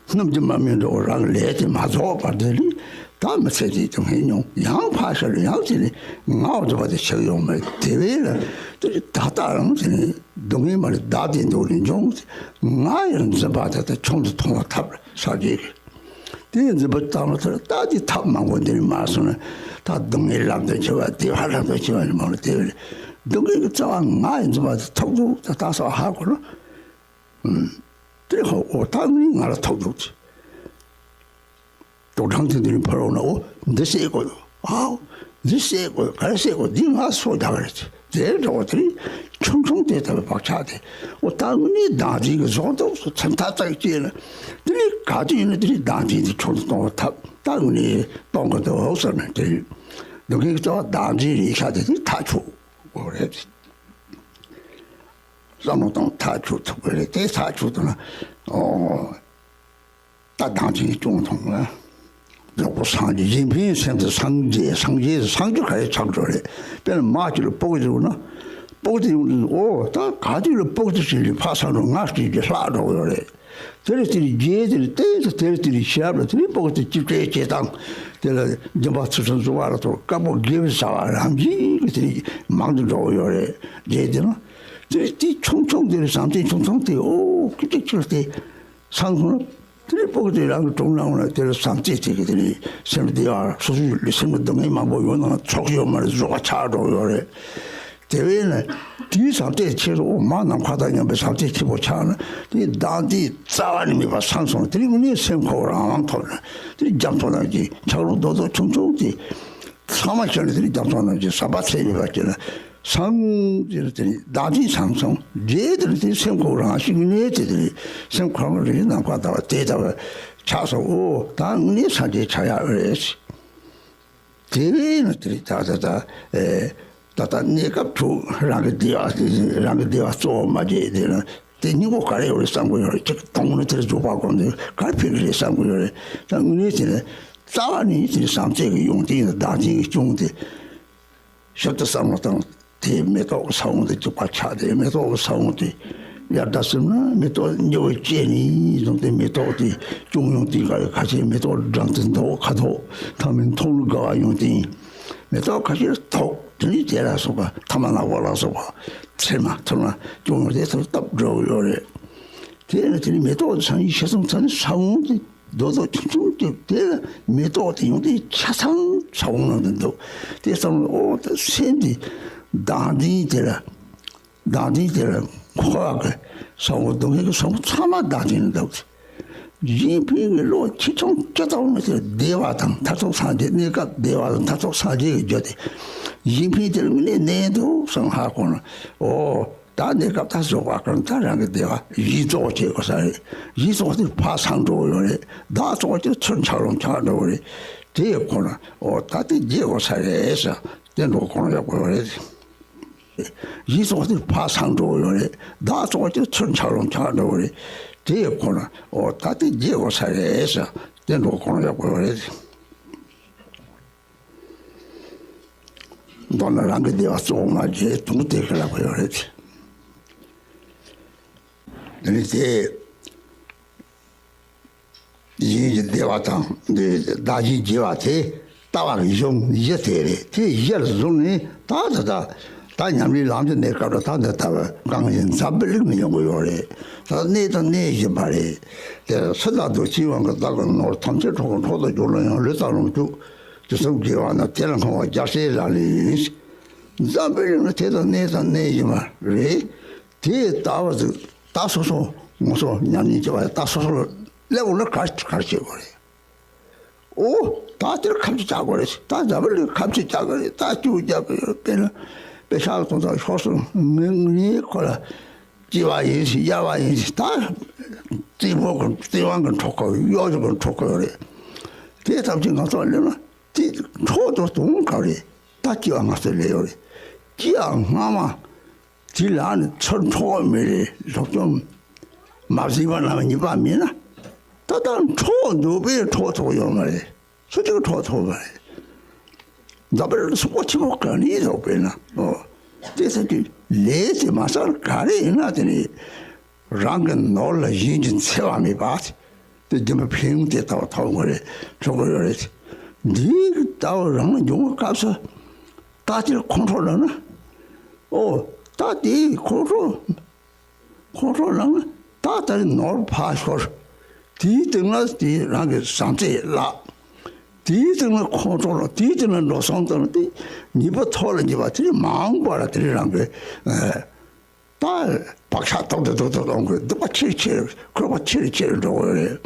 སྣུམ་གྱི་མ་སྨིན་འགྲོ་རང་ལས་དེ་མ་རྫོགས་བར་དེ་ནི་ད་མི་ཚེ་དེ་དུ་ངེས་མྱོང་ཡང་ཕར་ཤར་ཡང་དེ་ནི་ངའོ་འདུ་བ་དེ་ཆགས་ཡོང་མེད། དེ་བས་ལ་དེ་ད་ལྟ་རང་དེ་ནི་སྡུག་བསྔལ་མ་རེད་བདག་དེ་འདུག་ནི་འབྱུང་ང་ཡང་འཛིན་པ་དེ་ད་ཆུང་དུ་མཐོང་བ་ཐབས་ས་རྒྱས། དེའི་འཛིན་པ་དང་ལ་ཐར་ལྟ་དེ་ཐབས་མང་པོ་འདིར་མ་སོང་ན་ད་སྡུག་བསྔལ་ལམ་དུ་འཆི་བ་བདེ་བ་ལམ་དུ་འཆི་བ་ནི་མ་ལ་དེ་བས་སྡུག་བསྔལ་གྱི་རྩ་བ་ང་ཡི་འཛིན་པ་དེ་ཐོག་ཏུ་ད་ལྟ་སོགས་ཧ་གོ་ན། དེ་ཧ་འོ་ད་ངས་ང་ལ་ཐོག་ཏུ་དེ་དོ་གྲང་དེ་འདིར་ཕར་འོང་ན་འོ་འདི་སེ་གོ་ཨའོ་འདི་སེ་གོ་ག་རེ་སེ་གོ་འདི་ང་སོ་རྒྱག་རེད། དེ་འདྲ་བ་དེ་ཆུང་ཆུང་དེ་ལྟ་བུའི་བག་ཆགས་དེ་འོ་ད་དངོས་གནས་བདག་འཛིན་གྱི་བཟོ་འདུག་སོ་ཚན་ཐག་ཚག་བཅད་ན་དེ་ནི་ག་དུས་ཡིན་ན་དེ་ནི་བདག་འཛིན་དེ་ཆུང་དུ་གཏོང་བ་ཐབས་ད་དངོས་གནས་གཏོང་གི་འདུག་ཟེར་ནས་དེ་སྡུག་བསྔལ་གྱི་རྩ་བ་བདག་འཛིན་རེད་ཤག་དེ་དེ་ཐག་ཆོད་དགོས་རེད། བསམ་བློ་གཏོང་ཐག་ཆོད་ཐུབ་ཀྱི་རེད། དེ་ཐག་ཆོད་ཐུབ་ན་ཨོ། ད་བདག་འཛིན་གྱི་སྐྱོན་མཐོང་ལ། རྫོགས་པ་སངས་རྒྱས་གཞན་ཕན་སེམས་དེ་སངས་རྒྱས་སངས་རྒྱས་སངས་རྒྱས་ག་རེ་ཆགས་འགྲོ་རེད། དཔེར་ན་མ་གཅིག་ལ་སྤོག་ཏུ་ཡོང་ན། སྤོག་ཏུ་ཡོང་དུས་ཨོ་ད་ག་དུས་ལ་སྤོག་ཏུ་ཞིག་ལས་ཕ་ས་འགྲོ་ང་སྐྱིད་ཀྱི་ལྷག་འགྲོ་ཡོད་རེད། དེར་དེར་རྒྱས་དེར་བསྟན་དེ་དེར་དེར་ཞབས་ལ་དེ་ནི་སྤོག་ཏུ་ཅི་སྤྲད་བྱེད་དང་། དེ་ལ་འདུན་པ་ཚུལ་ཁྲིམས་གཙོ་བ་ལ་ཐོག་དཀར་པོ་དགེ་བའི་བྱ་བ་རང་བཞིན་གྱི་དེ་ནི་མང་དུ་འགྲོ་ཡོད་རེད། རྒྱས་དེ་ན། དེ་དེ་ཆུང་ཆུང་དེ་ལ་བསམ་ཚུལ་ཆུང་ཆུང་དེ་ཨོ་ཀི་ཏི་ཁྱེར་ཏེ་སང་ཁོང་དེ་ལ་སྤོ་གི་དེ་རང་གི་གྲོང་ནང་ལ་དེ་ལ་བསམ་ཚུལ་དེ་གི་དེ་ནི་སེམས་བདེ་བ་སོ་སོའི་སེམས་ལ་སྡུག་བསྔལ་མང་པོ་ཡོད་ན་ཚོགས་ཡོད་མ་རེད། བཟོ་བ་ཆགས་འགྲོ་ཡོད་རེད། དེ་བས་ན་དེའི་བསམ་ཚུལ་ཆེ་རུ་མ་ནམ་མཁའ་དང་མཉམ་པའི་བསམ་ཚུལ་ཆེ་པོ་ཆགས་ན་དེ་བདག་འཛིན་རྩ་བ་ནས་མེད་པ་སང་སོང་། དེ་ནི་དངོས་གནས་སེམས་ཁོ་རང་དབང་ཐོབ་ན་དེ་རྒྱ་མཚོ་ནང་གི་འཁྱགས་རོམ་རྡོག་རྡོག་ཆུང་ཆུང་དེ། ཚང་མ་ཤར་ནས་དེ་ནི་རྒྱ་མཚོ་ནང་གི་ཟམ་པ་ཚད་མེད་པ་ཅིག་ལ་སང་དེ་ནི་དེ་ནི་བདག་འཛིན་སང་སོང་། རྗེས་དེ་ནི་དེ་སེམས་ཁོ་རང་ཞིག་གནས་དེ་དེ་ནི་སེམས་ཁོ་རང་རིག་ནམ་མཁའ་ལྟ་བུ་དེ་ལྟ་བུ་ཆགས་སོང་། ཨོ་ད་དངོས་གནས་སངས་རྒྱས་ཆགས་ཡག་རེད། དེ་བས་ན་དེ་ད་ད་ད་ཨེ་ད་ལྟ་གནས་སྐབས་དྲུག་རང་གི་བདེ་བ་རང་གི་བདེ་བ་གཙོ་བོ་མ་བྱས་དེ་ན་དེ་སྙིང་པོ་ག་རེ་ཡོད་རེད་བསམ་དགོས་ཡོད་རེད། ཅིག་དང་པོ་ནི་དེར་འཇུག་པ་སྒོམ་དེ་གར་ཕེབས་ཀྱི་རེད་བསམ་དགོས་ཡོད་རེད། ད་དངོས་གནས་དེ་ནི་རྩ་བ་ནས་དེ་བསམ་ཚད་ཀྱི་ཡོང་དེ་ཡིན་ན་བདག་འཛིན་གྱི་སྐྱོན་དེ། ཞིབ་ཏུ་བསམ་བློ་བཏང་། དེ་མེ་ཏོག་གི་ས་བོན་དུ་འཇུག་པ་ཆགས་ཏེ་མེ་ཏོག་གི་ས་བོན་དེ་ཡར་ལྟ་ཟེར་ན་མེ་ཏོག་མྱུར་བའི་སྐྱེས་ནས་བཟུང་སྟེ་མེ་ཏོག་དེ་སྐྱོང་ཡོང་དུས་ག་ཁ་ཆེ་མེ་ཏོག་འགྲམ་དུ་འདོགས་ཁ་དོག་ཐ་མའི་མཐོང་ལ་དགའ་བ་ཡོང་སྟེ་མེ་ཏོག་ཁ་ཤས་ཐོག་དེ་ནས་དེ་ལ་སོགས་པ་ཐ་མ་ནག་པོ་ལ་སོགས་པ་ཚེར་མ་ཐུར་མ་སྐྱོང་ཡོང་དེ་ཚོ་སྟབས་འགྲོ་གི་ཡོད་རེད། དེ་ནས་དེ་ནས་མེ་ཏོག་དེ་སང་ཡིན་ཤེས་སོང་ཚ་ནས་ས་བོན་དེ། རྡོག་རྡོག་ཆུང་ཆུང་དེ་དེ་ལ་མེ་ཏོག་དེ་ཡོང་དུས་ཆ་ཚང་ས་བོན་ནང་དུ་འདུག་དེ་ཙམ་ལ་ཨོ་ད་སེམས་དེ་བདག་འཛིན་དེ་ལ་བདག་འཛིན་དེ་ལ་འཁོར་བ་གི་ས་བོན་སྡུག་བསྔལ་གྱི་ས་བོན་ཚང་མ་བདག་འཛིན་ལ་འདུག་གཞན་ཕན་གྱི་བློ་ཆེ་ཆུང་ཅི་ལྟ་བུ་མེད་དེ་བདེ་བ་དང་མཐར་ཐུག་སངས་རྒྱས། གནས་སྐབས་བདེ་བ་དང་མཐར་ཐུག་སངས་རྒྱས་ཀྱི་རྒྱུ་དེ་གཞན་ཕན་དེ་ལ་དངོས་གནས་གནས་འདུག་བསམ་ཧ་གོ་ན་ཨོ། ད་གནས་སྐབས་ད་བཟོ་བ་གང་ད་རང་གི་བདེ་བ་གཞི་གཙོ་བོ་བྱེད་དགོས་ས་རེད། གཞི་གཙོ་བོ་དེ་ཕར་སངས་འགྲོ་གི་ཡོད་རེད། བདག་གཙོ་བོ་དེ་ཚུར་འཆག་རུང་འཆག་འགྲོ་གི་རེད། དེ་ཡི་ཁོ་ན་ཨོ་ད་དེ་བརྗེད་དགོས་ས་རེད་ཟེར་དེ་འགྲོ་གོང་ཡག་པོ་ཡོད་རེད། གཞི་གཙོ་བོ་དེ་ཕར་སངས་འགྲོ་གི་ཡོད་རེད། བདག་གཙོ་བོ་དེ་ཚུར་འཆག་རུང་འཆག་འགྲོ་གི་རེད། དེ་ཡི་ཁོ་ན་ཨོ་ད་དེ་བརྗེད་དགོས་ས་རེད་ཟེར་དེ་འགྲོ་གོང་ཡག་པོ་ཡོད་རེད། མདོར་ན་རང་གི་བདེ་བ་གཙོ་བོ་མ་བྱས་དུང་དེ་ག་ལ་གོ་ཡོད་རེད། དེ་ནི་དེ་གཞན་གྱི་བདེ་བ་དང་འདི་བདག་གཞན་བརྗེ་བ་དེ་ལྟ་བ་གི་གཞུང་བཞི་དེ་རེད། དེ་བཞི་ལ་བཟུང་ནས་ད་ད་ད་ད་ཉམས་ལེན་ལམ་དུ་གནས་སྐབས་ལ་ད་འདི་ལྟ་བུ་གང་ཡིན་འཛམ་བུའི་གླིང་ནས་ཡོང་གི་ཡོད་རེད། ད་གནས་དང་གནས་བཞིན་པ་རེད། དེ་སུ་དག་འདོད་ཆེན་དབང་གིས་བདག་གི་ནོར། ཐམས་ཅད་འཕྲོག་གི་འཕྲོག་ཏུ་གྱུར་ན་ཡང་། ལུས་དང་ལོངས་སྤྱོད་དུས་གསུམ་དགེ་བ་རྣམས། དེ་ལ་མཁོ་བ་རྒྱལ་སྲས་ལག་ལེན་ཡིན། འཛམ་བུའི་གླིང་ལ་དེ་དང་གནས་དང་གནས་བཞིན་པ་རེད། དེ་ལྟ་བུ་ཟིག་ད་སོ་སོ་ངོ་སོ་ཉམས་ལེན་བྱེད་པ་ད་སོ་སོ་ལ་སླེབས་འོང་ན་ག་ག་བྱེད་དགོས་རེད། ཨོ་ད་དེར་ཁ་མཆུ་བྱ་དགོས་རེད། ད་འཛམ་བུ་གླིང་ཁ་མཆུ་བྱ་དགོས་རེད། ད་སྐྱུག་རྒྱག་གི་ཡོད། དཔེར་ན་དཔེ་ཤག་དོན་དག་ཤོར་སོང་། ངས་ངས་ཁོ་ལ་སྐྱེ་བ་ཡིན་ཞིག་གཡར་བ་ཡིན་ཞིག་ད་རྩེད་མོ་གི་རྩེད་དབང་གི་འཕྲོག་གི་གཡོ་སྒྱུ་གི་འཕྲོག་གི་ཡོད་རེད། དེ་ཐམས་ཅད་ང་ཚོ་ལ་སླེབས་ན་དེ་འཕྲོག་ཏུ་གཏོང་ག་རེད། ད་སྐྱེ་བ་སྔ་ཕྱི་ལས་ཡོད་རེད། སྐྱེ་བ་སྔ་མ་དེ་ལ་ནི་ཚུར་འཕྲོག་མི་རེད། སློབ་སྦྱོང་མ་བྱས་པ་ནང་ཉེས་པ་མེད་ན་ད་ལྟ་འཕྲོག་འདུག་པས་འཕྲོག་ཐུབ་ཡོད་མ་རེད། སུ་གཅིག་འཕྲོག་ཐུབ་མ་རེད། འཛམ་བུ་གླིང་སོག་པོ་ཆེན་པོ་ག་ནས་ཡོད་པས་ན། ཨོ། དེ་ཚོ་གི་ལས་དེ་མ་སར་ག་རེ་ཡིན་ན་དེ་ནི་རང་གི་ནོར་ལ་གཞན་གྱི་འཚེ་བ་མེད་པ། དེ་སྦྱིན་པ་ཕན་ཡོན་དེ་ལྟ་བུ་ཐོབ་དགོས་རེད། འཕྲོག་དགོས་ཡོད་རེད། འདིའི་ལྟ་བུ་རང་འབྱུང་བའི་སྐབས་སུ་ད་དེར་ཁོང་ཁྲོ་ལངས་ན། ཨོ། ད་དེའི་ཁོང་ཁྲོ། ཁོང་ཁྲོ་ལངས་ན་ད་ལྟ་ནོར་ཕར་ཤོར། དེའི་སྟེང་ལ་དེ་རང་གི་བཟང་ཚད་བརླག་དེའི་སྟེང་ལ་ཁོང་ཁྲོ་ལངས། དེའི་སྟེང་ལ་འགྲོ་སོང་བཏང་སྟེ་ཉེས་པ་ཐོག་ལ་ཉེས་པ་དེ་མ་འོངས་པ་ལ་དེ་རང་གི་ད་བག་ཆགས་ཏོག་ཏོག་ཏོག་ཏོག་གཏོང་དགོས། སྡུག་པ་ཆེ་རུ་ཆེ་རུ་འཁོར་བ་ཆེ་རུ་ཆེ་རུ་འགྲོ་དགོས་རེད།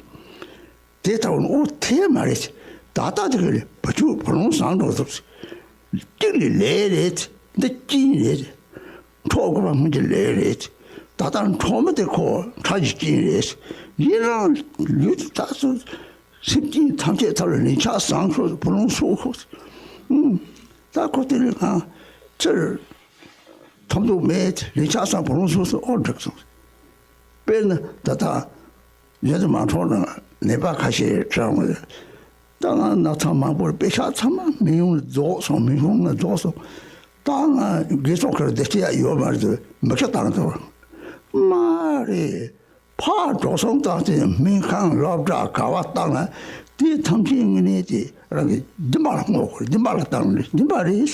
དེ་ལྟ་བུ་ནི་ཨོ་དེ་མ་རེད། ད་ལྟ་དེ་ག་རེད། བུ་ཆུང་བུ་ལོན་བཟང་འགྲོ་ཐུབ། གཅིག་ནི་ལས་རེད། འདི་སྐྱིན་རེད། འཕྲོག་དགོས་པ་སྔོན་གྱི་ལས་རེད། ད་ལྟ་འཕྲོག་མི་དེ་ཁོ་ཁྲག་གི་སྐྱིན་རེད། ཡིན་རང་ལུས་དེ་ད་སོ་སེམས་ཅན་ཐམས་ཅད་ཐབས་ལ་ལན་ཆགས་བཟང་ཤོས་བུ་ལོན་སོགས་ཤོས། ཨུམ། ད་ཁོ་དེ་ལས་གང་ཚེར་ཐོབ་འདུག་མེད། ལན་ཆགས་བཟང་བུ་ལོན་སོགས་སུ་ཨོ་འགྲིག་སོང་། དཔེར་ན་ད་ལྟ་ཡོན་ཏུ་མ་འཕྲོག་ན་ནད་པ་ཁ་ཤས་དྲངས་པ་ད་ང་ན་ཚ་མང་པོར་དཔེ་ཤག་ཚང་མ་མི་ཡོང་ནས་རྫོགས་སོང་། མི་ཡོང་ནས་རྫོགས་སོང་། ད་ང་དགེ་ཚོགས་ཁར་བདེ་སྐྱིད་ཡོད་མ་རེད། མི་ཁ་བཏང་ཐུབ་མ་རེད། ཕར་འགྲོ་སོང་བཏང་སྟེ་སྨན་ཁང་སློབ་གྲྭ་ག་བ་བཏང་ན་དེ་ཐམས་ཅད་དངོས་གནས་དེ་རང་གི་སྦྱིན་པ་ལ་བསྔོ་དགོས། སྦྱིན་པ་ལ་བཏང་ནས་སྦྱིན་པ་རེད།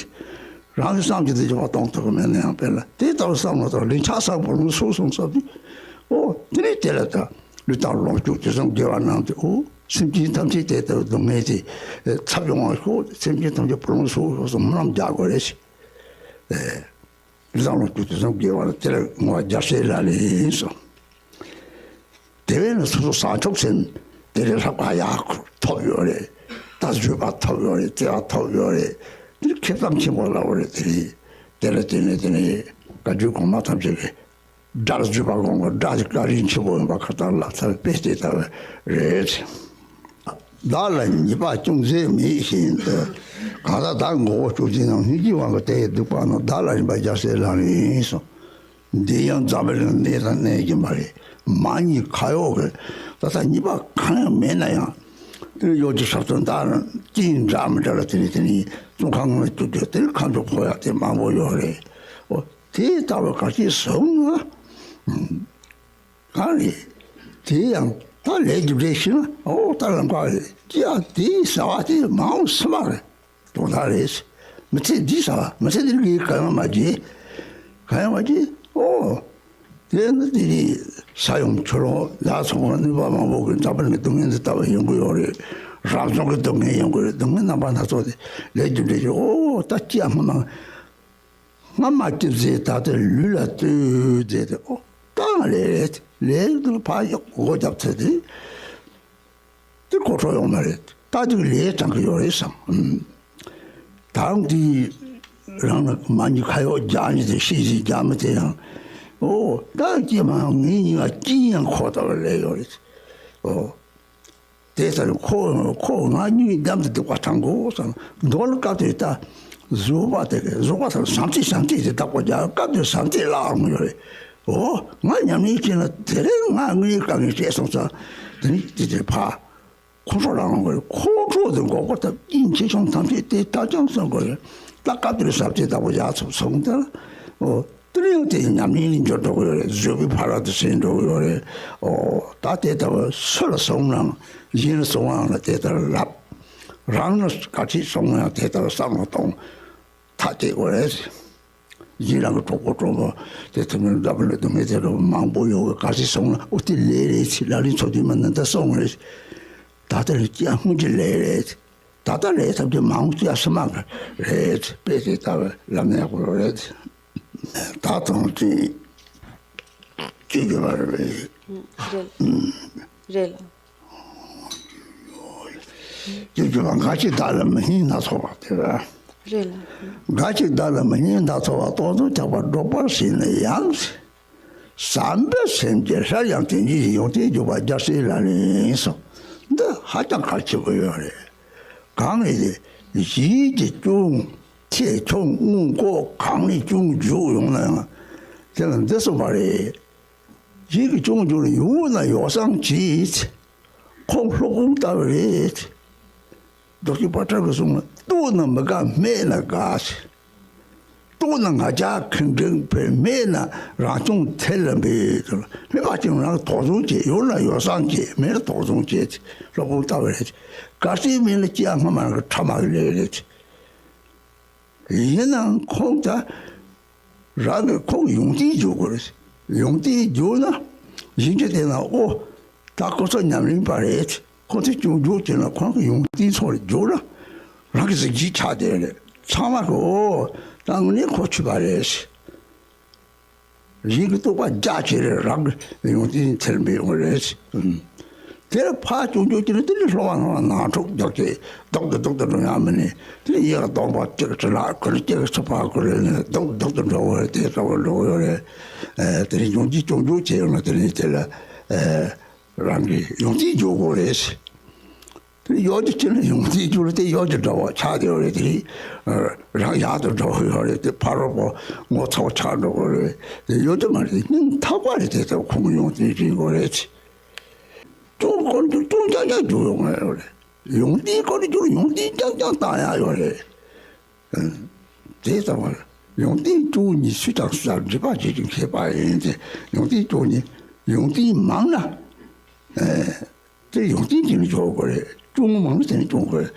རང་གི་བསམ་གྱི་དེ་ཅོག་པ་གཏོང་ཐུབ་ཀྱི་མེད་ན་ཡང་དཔེར་ན་དེ་ལྟ་བུ་བསམ་བློ་དང་ལན་ཆགས་བསམ་པ་ལུང་སོགས་སོང་བསམ་དུས། ཨོ་དེ་ནས་དེ་ལ་ད་ལུས་དང་ལོངས་སྤྱོད་དུས་གསུམ་དགེ་བ་རྣམས་ཏེ། ཨོ་སེམས་ཅན་ཐམས་ཅད་དེ་ལྟ་བུ་སྡུག་བསྔལ་དེ་ཚབ་ཡོང་བ་ཤོག་སེམས་ཅན་ཐམས་ཅད་བུ་ལོན་སོགས་སོགས་སུ་སྨོན་ལམ་རྒྱག་དགོས་རེད། ལུས་དང་ལོངས་སྤྱོད་དུས་གསུམ་དགེ་བ་ལ་དེ་ལ་བསྔོ་བ་རྒྱལ་སྲས་ལག་ལེན་སོ། དེ་བས་ན་སོ་སོ་བཟང་ཕྱོགས་ཟིན། དེ་ལས་ལྷག་པ་ཡག་ཐོབ་ཡོད་རེད། ད་བརྗོད་པ་ཐོབ་ཡོད་རེད། བརྩེ་བ་ཐོབ་ཡོད་རེད། འདིར་ཁེ་བཟང་ཆེན་པོ་ལ་འོ་རེད། དེ་རེད། དེ་ལ་བརྟེན་ནས་དེ་ནས་བཀའ་བརྒྱུད་གོང་མ་ཐམས་ཅད་ཀྱི་སྒྲ་ལ་བརྗོད་པ་གོང་གི་སྒྲ་གི་བཀའ་དྲིན་ཆེན་པོ་ཡིན་པ་ཁ་ཐག་ལ་ཐག་པས་དེ་ལྟ་བུ་རེད། བདག་ལ་ཉེས་པ་ཅུང་ཟད་མེད་བཞིན་དུ། གང་ལྟར་བདག་མགོ་བོ་བཅུ་གཅིག་ནང་སྙིང་རྗེའི་དབང་གིས་དེ་ཡི་སྡིག་པ་རྣམས་བདག་ལ་རིམ་པར་རྒྱལ་སྲས་ལག་ལེན་ཡིན་གསུངས། འདི་ཡང་འཛམ་བུ་གླིང་གནས་དང་གནས་ཀྱི་མ་རེད། མ་ཉེས་ཁ་གཡོག་གི་ད་ལྟ་ཉེས་པ་གང་ཡང་མེད་ན་ཡང་། དེ་ནི་གཡོག་གི་ཞབས་སུ་འདར་ཅིང་འདྲ་མི་འདྲ་ལ་དེ་ནི་དེ་ནི་བཙོན་ཁང་ངོས་བཅུག་རྒྱུ་དེ་ནི་ཁ་མཆུ་ཕོག་ཡག་དེ་མང་པོ་ཡོད་རེད། ཨོ་དེ་ལྟ་བུ་ག་ཅི་བཟུང་ན། གང་རེད། དེ་ཡང་ད་ལས་རྒྱུ་འབྲས་ཤེས་ན་ཨོ་ད་ལམ་ཁ་རེད། ཅི་ཡང་དེའི་ཟ་བ་དེ་མང་བོ་སེམས་མ་རེད། དོན་དག་རེད། མི་ཚེ་འདི་ཟ་བ་མི་ཚེ་འདིར་གི་གང་ཡང་མ་བརྗེད། གང་ཡང་མ་བརྗེད། ཨོ། དེ་ནི་དེ་ནི་ས་ཡོམ་ཆུ་ལོག་ལ་སོགས་པ་ནུས་པ་མང་པོ་གི་འཛམ་བུ་གླིང་གི་སྡུག་བསྔལ་འདི་ལྟ་བུ་ཡོང་གི་ཡོད་རེད། རབ་བྱུང་གི་སྡུག་བསྔལ་ཡོང་གི་རེད། སྡུག་བསྔལ་རྣམ་པ་སྣ་ཚོགས་དེ་ལས་རྒྱུ་འབྲས་ཀྱི་ཨོ་ད་ཅི་ཡང་སྔ་མ། སྔ་མ་སྐྱེས་ཚེ་ད་ལྟའི་ལུས་ལ་ལྟོས་མཛད་དེ་ཨོ་ད་ལས་ལས་དེ་ཕར་ཡག་སྒོ་བརྒྱབ་ཚེ་དེ་དེ་གོ་འཕྲོ་ཡོང་མ་རེད། ད་དེ་ལས་དྲང་གི་ཡོད་རེད་བསམ། ད་དེ་རང་ལ་མ་ཉེས་ཁ་གཡོག་རྒྱག་ནི་དེ་ཤེས་བཞིན་རྒྱག་མི་དེ་ཡང་ཨོ་ད་ཀྱེ་མ་ངའི་སྙིང་ལ་ཅི་ཡང་འཁོར་ལྟ་བུ་ལས་ཡོད་རེད། ཨོ། དེ་ལྟར་ཁོ་ཁོ་ང་གཉིས་མཉམ་དུ་སྡིག་པ་དྲང་དགོས་བསམ། མདོ་ལ་སྐབས་དེར་ད་བཟོད་པ་དེ་གི་བཟོད་པ་དང་བྱམས་བརྩེ་བྱམས་བརྩེ་དེ་བདག་པོ་རྒྱག་སྐབས་དེར་བྱམས་བརྩེ་བརླག་འོང་ཡོད་རེད། ཨོ་ང་ཉམས་ལེན་བྱས་ན་དེ་རིང་ང་དངོས་ཡོད་དཀའ་ངལ་སྤྲད་སོང་ཙང་དེ་ནི་དེ་དེར་ཕར་ཁོང་ཁྲོ་རང་རང་དགོས་རེད། ཁོང་ཁྲོ་དེ་འགོག་པ་ཐབས་ཀྱི་ཆེ་ཆུང་ཐམས་ཅད་དེ་ལྟ་ཀྱང་བསམ་དགོས་རེད། ད་སྐབས་དེར་བྱམས་བརྩེ་བདག་པོ་རྒྱག་ཐུབ་སོང་དེ་ལ་ཨོ། དེ་ནས་ཡང་དེ་ཉམས་ལེན་ལ་འགྱུར་འགྲོ་གི་ཡོད་རེད། བཟོད་པའི་ཕ་རོལ་ཏུ་ཕྱིན་འགྲོ་གི་ཡོད་རེད། ཨོ་ད་དེ་ལྟ་བུ་སུ་ལ་གསུངས་ནའང་གཞན་ལ་གསུང་བའང་ལ་དེ་ལྟར་ལབ། རང་ལ་ག་ཅི་གསུང་ན་ཡང་དེ་ལྟར་བསམ་བློ་གཏོང་། ཐག་བཅད་དགོས་རེད། གཞན་རང་གི་གྲོགས་པོ་གྲོགས་པོ་དེ་ཐུབ་མིན་འདྲ་པོ་ལ་སྡུག་བསྔལ་དེ་འདྲ་པོ་མང་པོ་ཡོད་གི་ག་ཅི་གསུང་ན་ཨོ་དེ་ལས་རེད་ཅེས་ལག་ལེན་ཚོགས་དུས་མ་ནི་ད་གསུང་རེད། ད་ལྟ་ལས་ཀྱང་སྔོན་གྱི་ལས་རེད། ད་ལྟ་ལས་ཐབས་ཀྱི་མང་ཅི་ཡ་སུ་མ་གི་རེད། དཔེ་དེ་ལྟ་བུ་ལམ་ཡག་པོ་རེད། ད་དང་ཅི་ཅི་བརྗོད་པ་རེད། རེད་རེད་ལ། ཅི་བརྗོད་པ་འགའ་ཞིག་བདག་ལ་མི་སྙན་སྣ་ཚོགས་པ་དེ་རེད། རེད་ལ། འགའ་ཞིག་བདག་ལ་མི་སྙན་སྣ་ཚོགས་པ་རྟོག་ཚོགས་ཆགས་པ་སྒྲོག་པར་བྱས་ན་ཡང་། བསམ་པའི་སེམས་ཀྱིས་སླར་ཡང་དེ་ཉིད་ཡོངས་ཏན་འཇུག་པ་རྒྱལ་སྲས་ལག་ལེན་ཡིན་གསུངས། འདི་ཧ་ཅང་གལ་ཆེན་པོ་ཡོད་རེད། གང་ཡིན་ཏེ་གཞིས་ཀྱི་ཅུང་ཆེ་ཆུང་སྔོན་འགོག་གང་ལས་ཅུང་མགྱོགས་ཡོང་ན་ཡང་དེ་ལ་འདི་གསུངས་པ་རེད། གཞིས་ཀྱི་ཅུང་མགྱོགས་ལ་ཡོང་ན་ཡོ་བསྲང་བྱེད། ཁོང་སློབ་དཔོན་ལྟ་བུ་རེད། རྡོ་རྗེ་དཔལ་སྤྲུལ་གྱི་གསུང་ལ་ལྟོགས་ན་མི་དགའ་སྨད་ན་དགའ། ལྟོགས་ན་ང་རྒྱལ་ཁེངས་དྲེགས་འཕེལ། སྨད་ན་རང་སྐྱོང་ཐལ་ལ་འབད། སྨད་པ་ཅིག་རང་དོགས་ཟོན་བྱེད། ཡོད་ན་ཡོ་བསྲང་བྱེད། མེད་ན་དོགས་ཟོན་བྱེད། སློབ་དཔོན་ལྟ་བུ་རེད། ག་སྲིད་མེད་ན་ཅི་ཡང་སྔ་མ་རང་གི་ཕྲ་མ་གི་ལས་རེད། ཡིན་ནའང་ཁོང་ད་རང་གི་ཁོང་ཡོངས་འཛིན་འཇུག་དགོས་རེད། ཡོངས་འཛིན་འཇུག་ན་ཡིན་གྱི་དེ་ན་ཨོ་ད་ཁོ་ཚོ་ཉམས་ལེན་པ་རེད། ཁོ་ཚོ་ཅུང་མགྱོགས་བྱས་ན་ཁོང་གི་ཡོངས་འཛིན་ཚོ་ལ་འཇུག་ན་རང་གི་གཟི་བརྗིད་ཆགས་བསྡད་རེད། ཚང་མ་གི་ཨོ་ད་དངོས་གནས་ཁོ་ཆོས་པ་རེད། གཞན་གྱི་རྟོག་པ་རྒྱ་ཆེ་རེད། རང་གི་ཡོངས་འཛིན་ཐེར་འབེབས་ཡོང་རེད། དེར་ཕར་ཅུང་ཅུང་ཅིག་ནི་དེ་ནི་སློབ་པ་སློབ་པ་ནང་འཁྲུག་རྒྱག་ཅིག་རྡོག་ཏུ་རྡོག་ཏུ་འགྲོ་ཡང་མི་ནི་དེ་ནི་ཡག་སྡོམ་པ་གཅིག་ཅིག་ལ་ཁོ་ནི་གཅིག་ཚུགས་པ་ཁོ་རེ་ནི་རྡོག་རྡོག་ཏུ་འགྲོ་བ་རེད། དེ་ལྟ་བུ་འགྲོ་ཡོད་རེད། དེ་ནི་ཡོངས་འཛིན་ཅུང་ཅུང་བྱས་ཡོང་ན་དེ་ནི་དེ་ལ་རང་གི་ཡོངས་འཛིན་འཇུག་དགོས་རེད། དེ་ཡོད་ཀྱི་ཅི་ནས་ཡོངས་འཛིན་འཇུག་ལ་དེ་ཡོད་ཀྱི་འདྲ་བ་ཆགས་བསྡད་ཡོད་རེད། དེ་རང་ཡག་ཏུ་འགྲོ་གི་ཡོད་རེད། དེ་ཕ་རོལ་པོ་ངོ་ཚ་བ་ཆགས་འགྲོ་གི་རེད། དེ་ཡོད་ཀྱི་མ་རེད། སྙིང་ཐག་པ་རེད། དེ་ལྟར་ཁོང་ཡོངས་འཛིན་བྱེད་དགོས་རེད། ཅུང་ཁོང་ཚོ་ཅུང་ཀྱང་ཀྱང་འཇུག་ཡོང་གི་ཡོད་རེད། ཡོངས་འཛིན་ཁོ་རེ་ཅུང་ཡོངས་འཛིན་ཀྱང་ཀྱང་བཏང་ཡག་ཡོད་རེད། དེ་ལྟ་བུ་ཡོངས་འཛིན་བཅུ་གཉིས་སུས་ཀྱང་སུ་ལ་འགྲིག་པ་བྱེད་ཀྱི་མཁས་པ་ཡིན་ཏེ། ཡོངས་འཛིན་བཅུ་གཉིས་ཡོངས་འཛིན་མང་ན། དེ་ཡོངས་འཛིན་གྱི་ནི་འཇོག་དགོས་རེད། ཅུང་མང་ན་དེ་ནི་ཅུང་དགོས་རེད།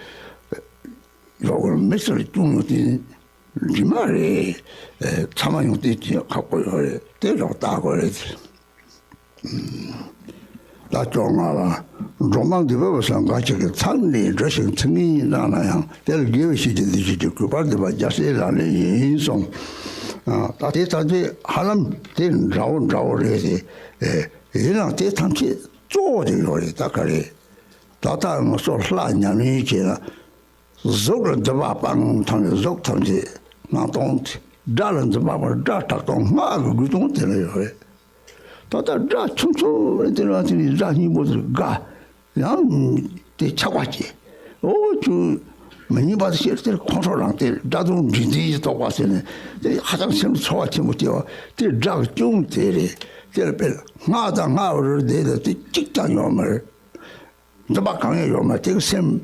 ཡོག་གོ་མི་སེར་ཅུང་ཡོངས་འཛིན་ འདྲི་མ་རེད། ཚང་མ་ཡོང་དུས་ཀྱི་ཁག་པོ་ཡོད་རེད། དེ་རོགས་བལྟ་དགོས་རེད། ད་ཅོག་ང་ལ་འགྲོ་མང་འདི་བས་བ་སང་ག་ཅིག་གི་ཚང་ནས་འགྲོ་ཞིང་ཚིག་ངན་གནང་ན་ཡང་དེ་ལ་དགེ་བའི་བཤེས་ཀྱི་འདི་བྱེད་ཀྱི་གུས་པར་འདི་བ་རྒྱ་སེ་ལ་ལེ་ཡིན་སོང་། ད་དེ་ད་དེ་ཧ་ལམ་དེ་འདྲ་བོ་འདྲ་བོ་རེད་དེ། ཡིན་ནའང་དེ་ཐམས་ཅད་གཙོ་བོ་དེ་ཡོད་རེད། ད་ག་རེད། ད་ལྟ་ང་ཚོ་ལྷ་ཉམས་ལེན་བྱས་ན། གཟུགས་ལ་འདུན་པ་སྤང་ཐམས་ཅད་གཟུགས་ཐམས་ཅད་སྣང་སྟོང་། སྒྲ་ལ་འདུན་པ་སྤང་སྒྲ་གྲགས་སྟོང་སྔགས་ཀྱི་དགུ་སྟོང་དེ་ལ་ཡོད་རེད། ད་ལྟ་སྒྲ་ཆུང་ཆུང་རེད། དེ་ལ་དེ་ནི་སྒྲ་སྙན་པོ་དེ་དགའ། ཡང་དེ་ཆགས་པ་སྐྱེ། ཨོ་ཆུ་མི་ཉན་པ་དེ་ཤེས་དེར་ཁོང་ཁྲོ་རང་དེ་སྒྲ་དོན་འདྲེས་འདྲེས་ཀྱི་རྟོག་པ་ཟེར་ནས་དེ་ཧ་ཅང་སེམས་ཚོར་བ་ཆེན་པོ་སྐྱེ་བ་དེ་སྒྲ་གི་སྐྱོན་དེ་རེད། དེ་ལ་དཔེར་སྔགས་དང་སྔགས་རེད་དེ་ལ་དེ་གཅིག་ཀྱང་ཡོད་མ་རེད། འཛིན་པ་གང་ཡང་ཡོད་མ་རེད། དེ་གི་སེམས་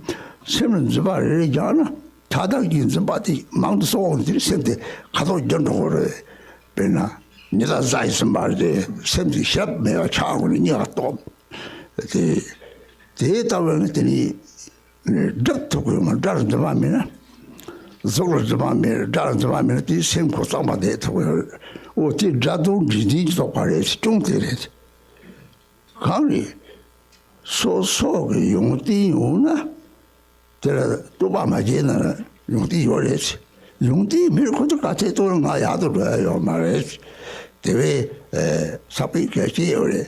སེམས་ལ་འཛིན་པ་རེ་རེ་སྦྱངས་ན་ད་ལྟ་གི་འཛིན་པ་དེ་མང་དུ་གསོག་འོང་དུས་སེམས་དེ་ཁ་དོག་བསྒྱུར་འགྲོ་གི་རེད། དཔེར་ན་ཉི་ཟླ་གཟའ་ཡི་སེམས་པ་རེད། སེམས་དེ་ཞབས་མེད་པ་ཆགས་དགོས་ནས་གཉིས་ཀ་སྟོབས་དེ་དེ་ལྟ་བུ་ནི་དེ་ནི་སྒྲུབ་ཐུབ་ཀྱི་ཡོད་མ་རེད། སྒྲ་ལ་འཛིན་པ་མེད་ན། གཟུགས་ལ་འཛིན་པ་མེད། སྒྲ་ལ་འཛིན་པ་མེད་ན་དེ་སེམས་ཁོ་གཙང་མ་བསྡད་ཐུབ་ཀྱི་ཡོད་རེད། འོ་དེ་སྒྲ་དོན་འདྲེས་འདྲེས་ཀྱི་རྟོག་པ་རེད། སྐྱོན་དེ་རེད། གང་རེད། སོ་སོ་གི་ཡོན་ཏན་ཡོད་ན་དེ་ལ་རྟོག་པ་མ་སྐྱེས་ན་ཡོན་ཏན་ཡོད་རེད། ཡོན་ཏན་མེད་ཁོ་ཚོ་ག་ཚད་རྟོགས་ང་ཡག་ཏུ་འགྲོ་ཡ་ཡོད་མ་རེད། དེ་བས་ཨེ་ས་པའི་གལ་ཆེ་ཡོད་རེད།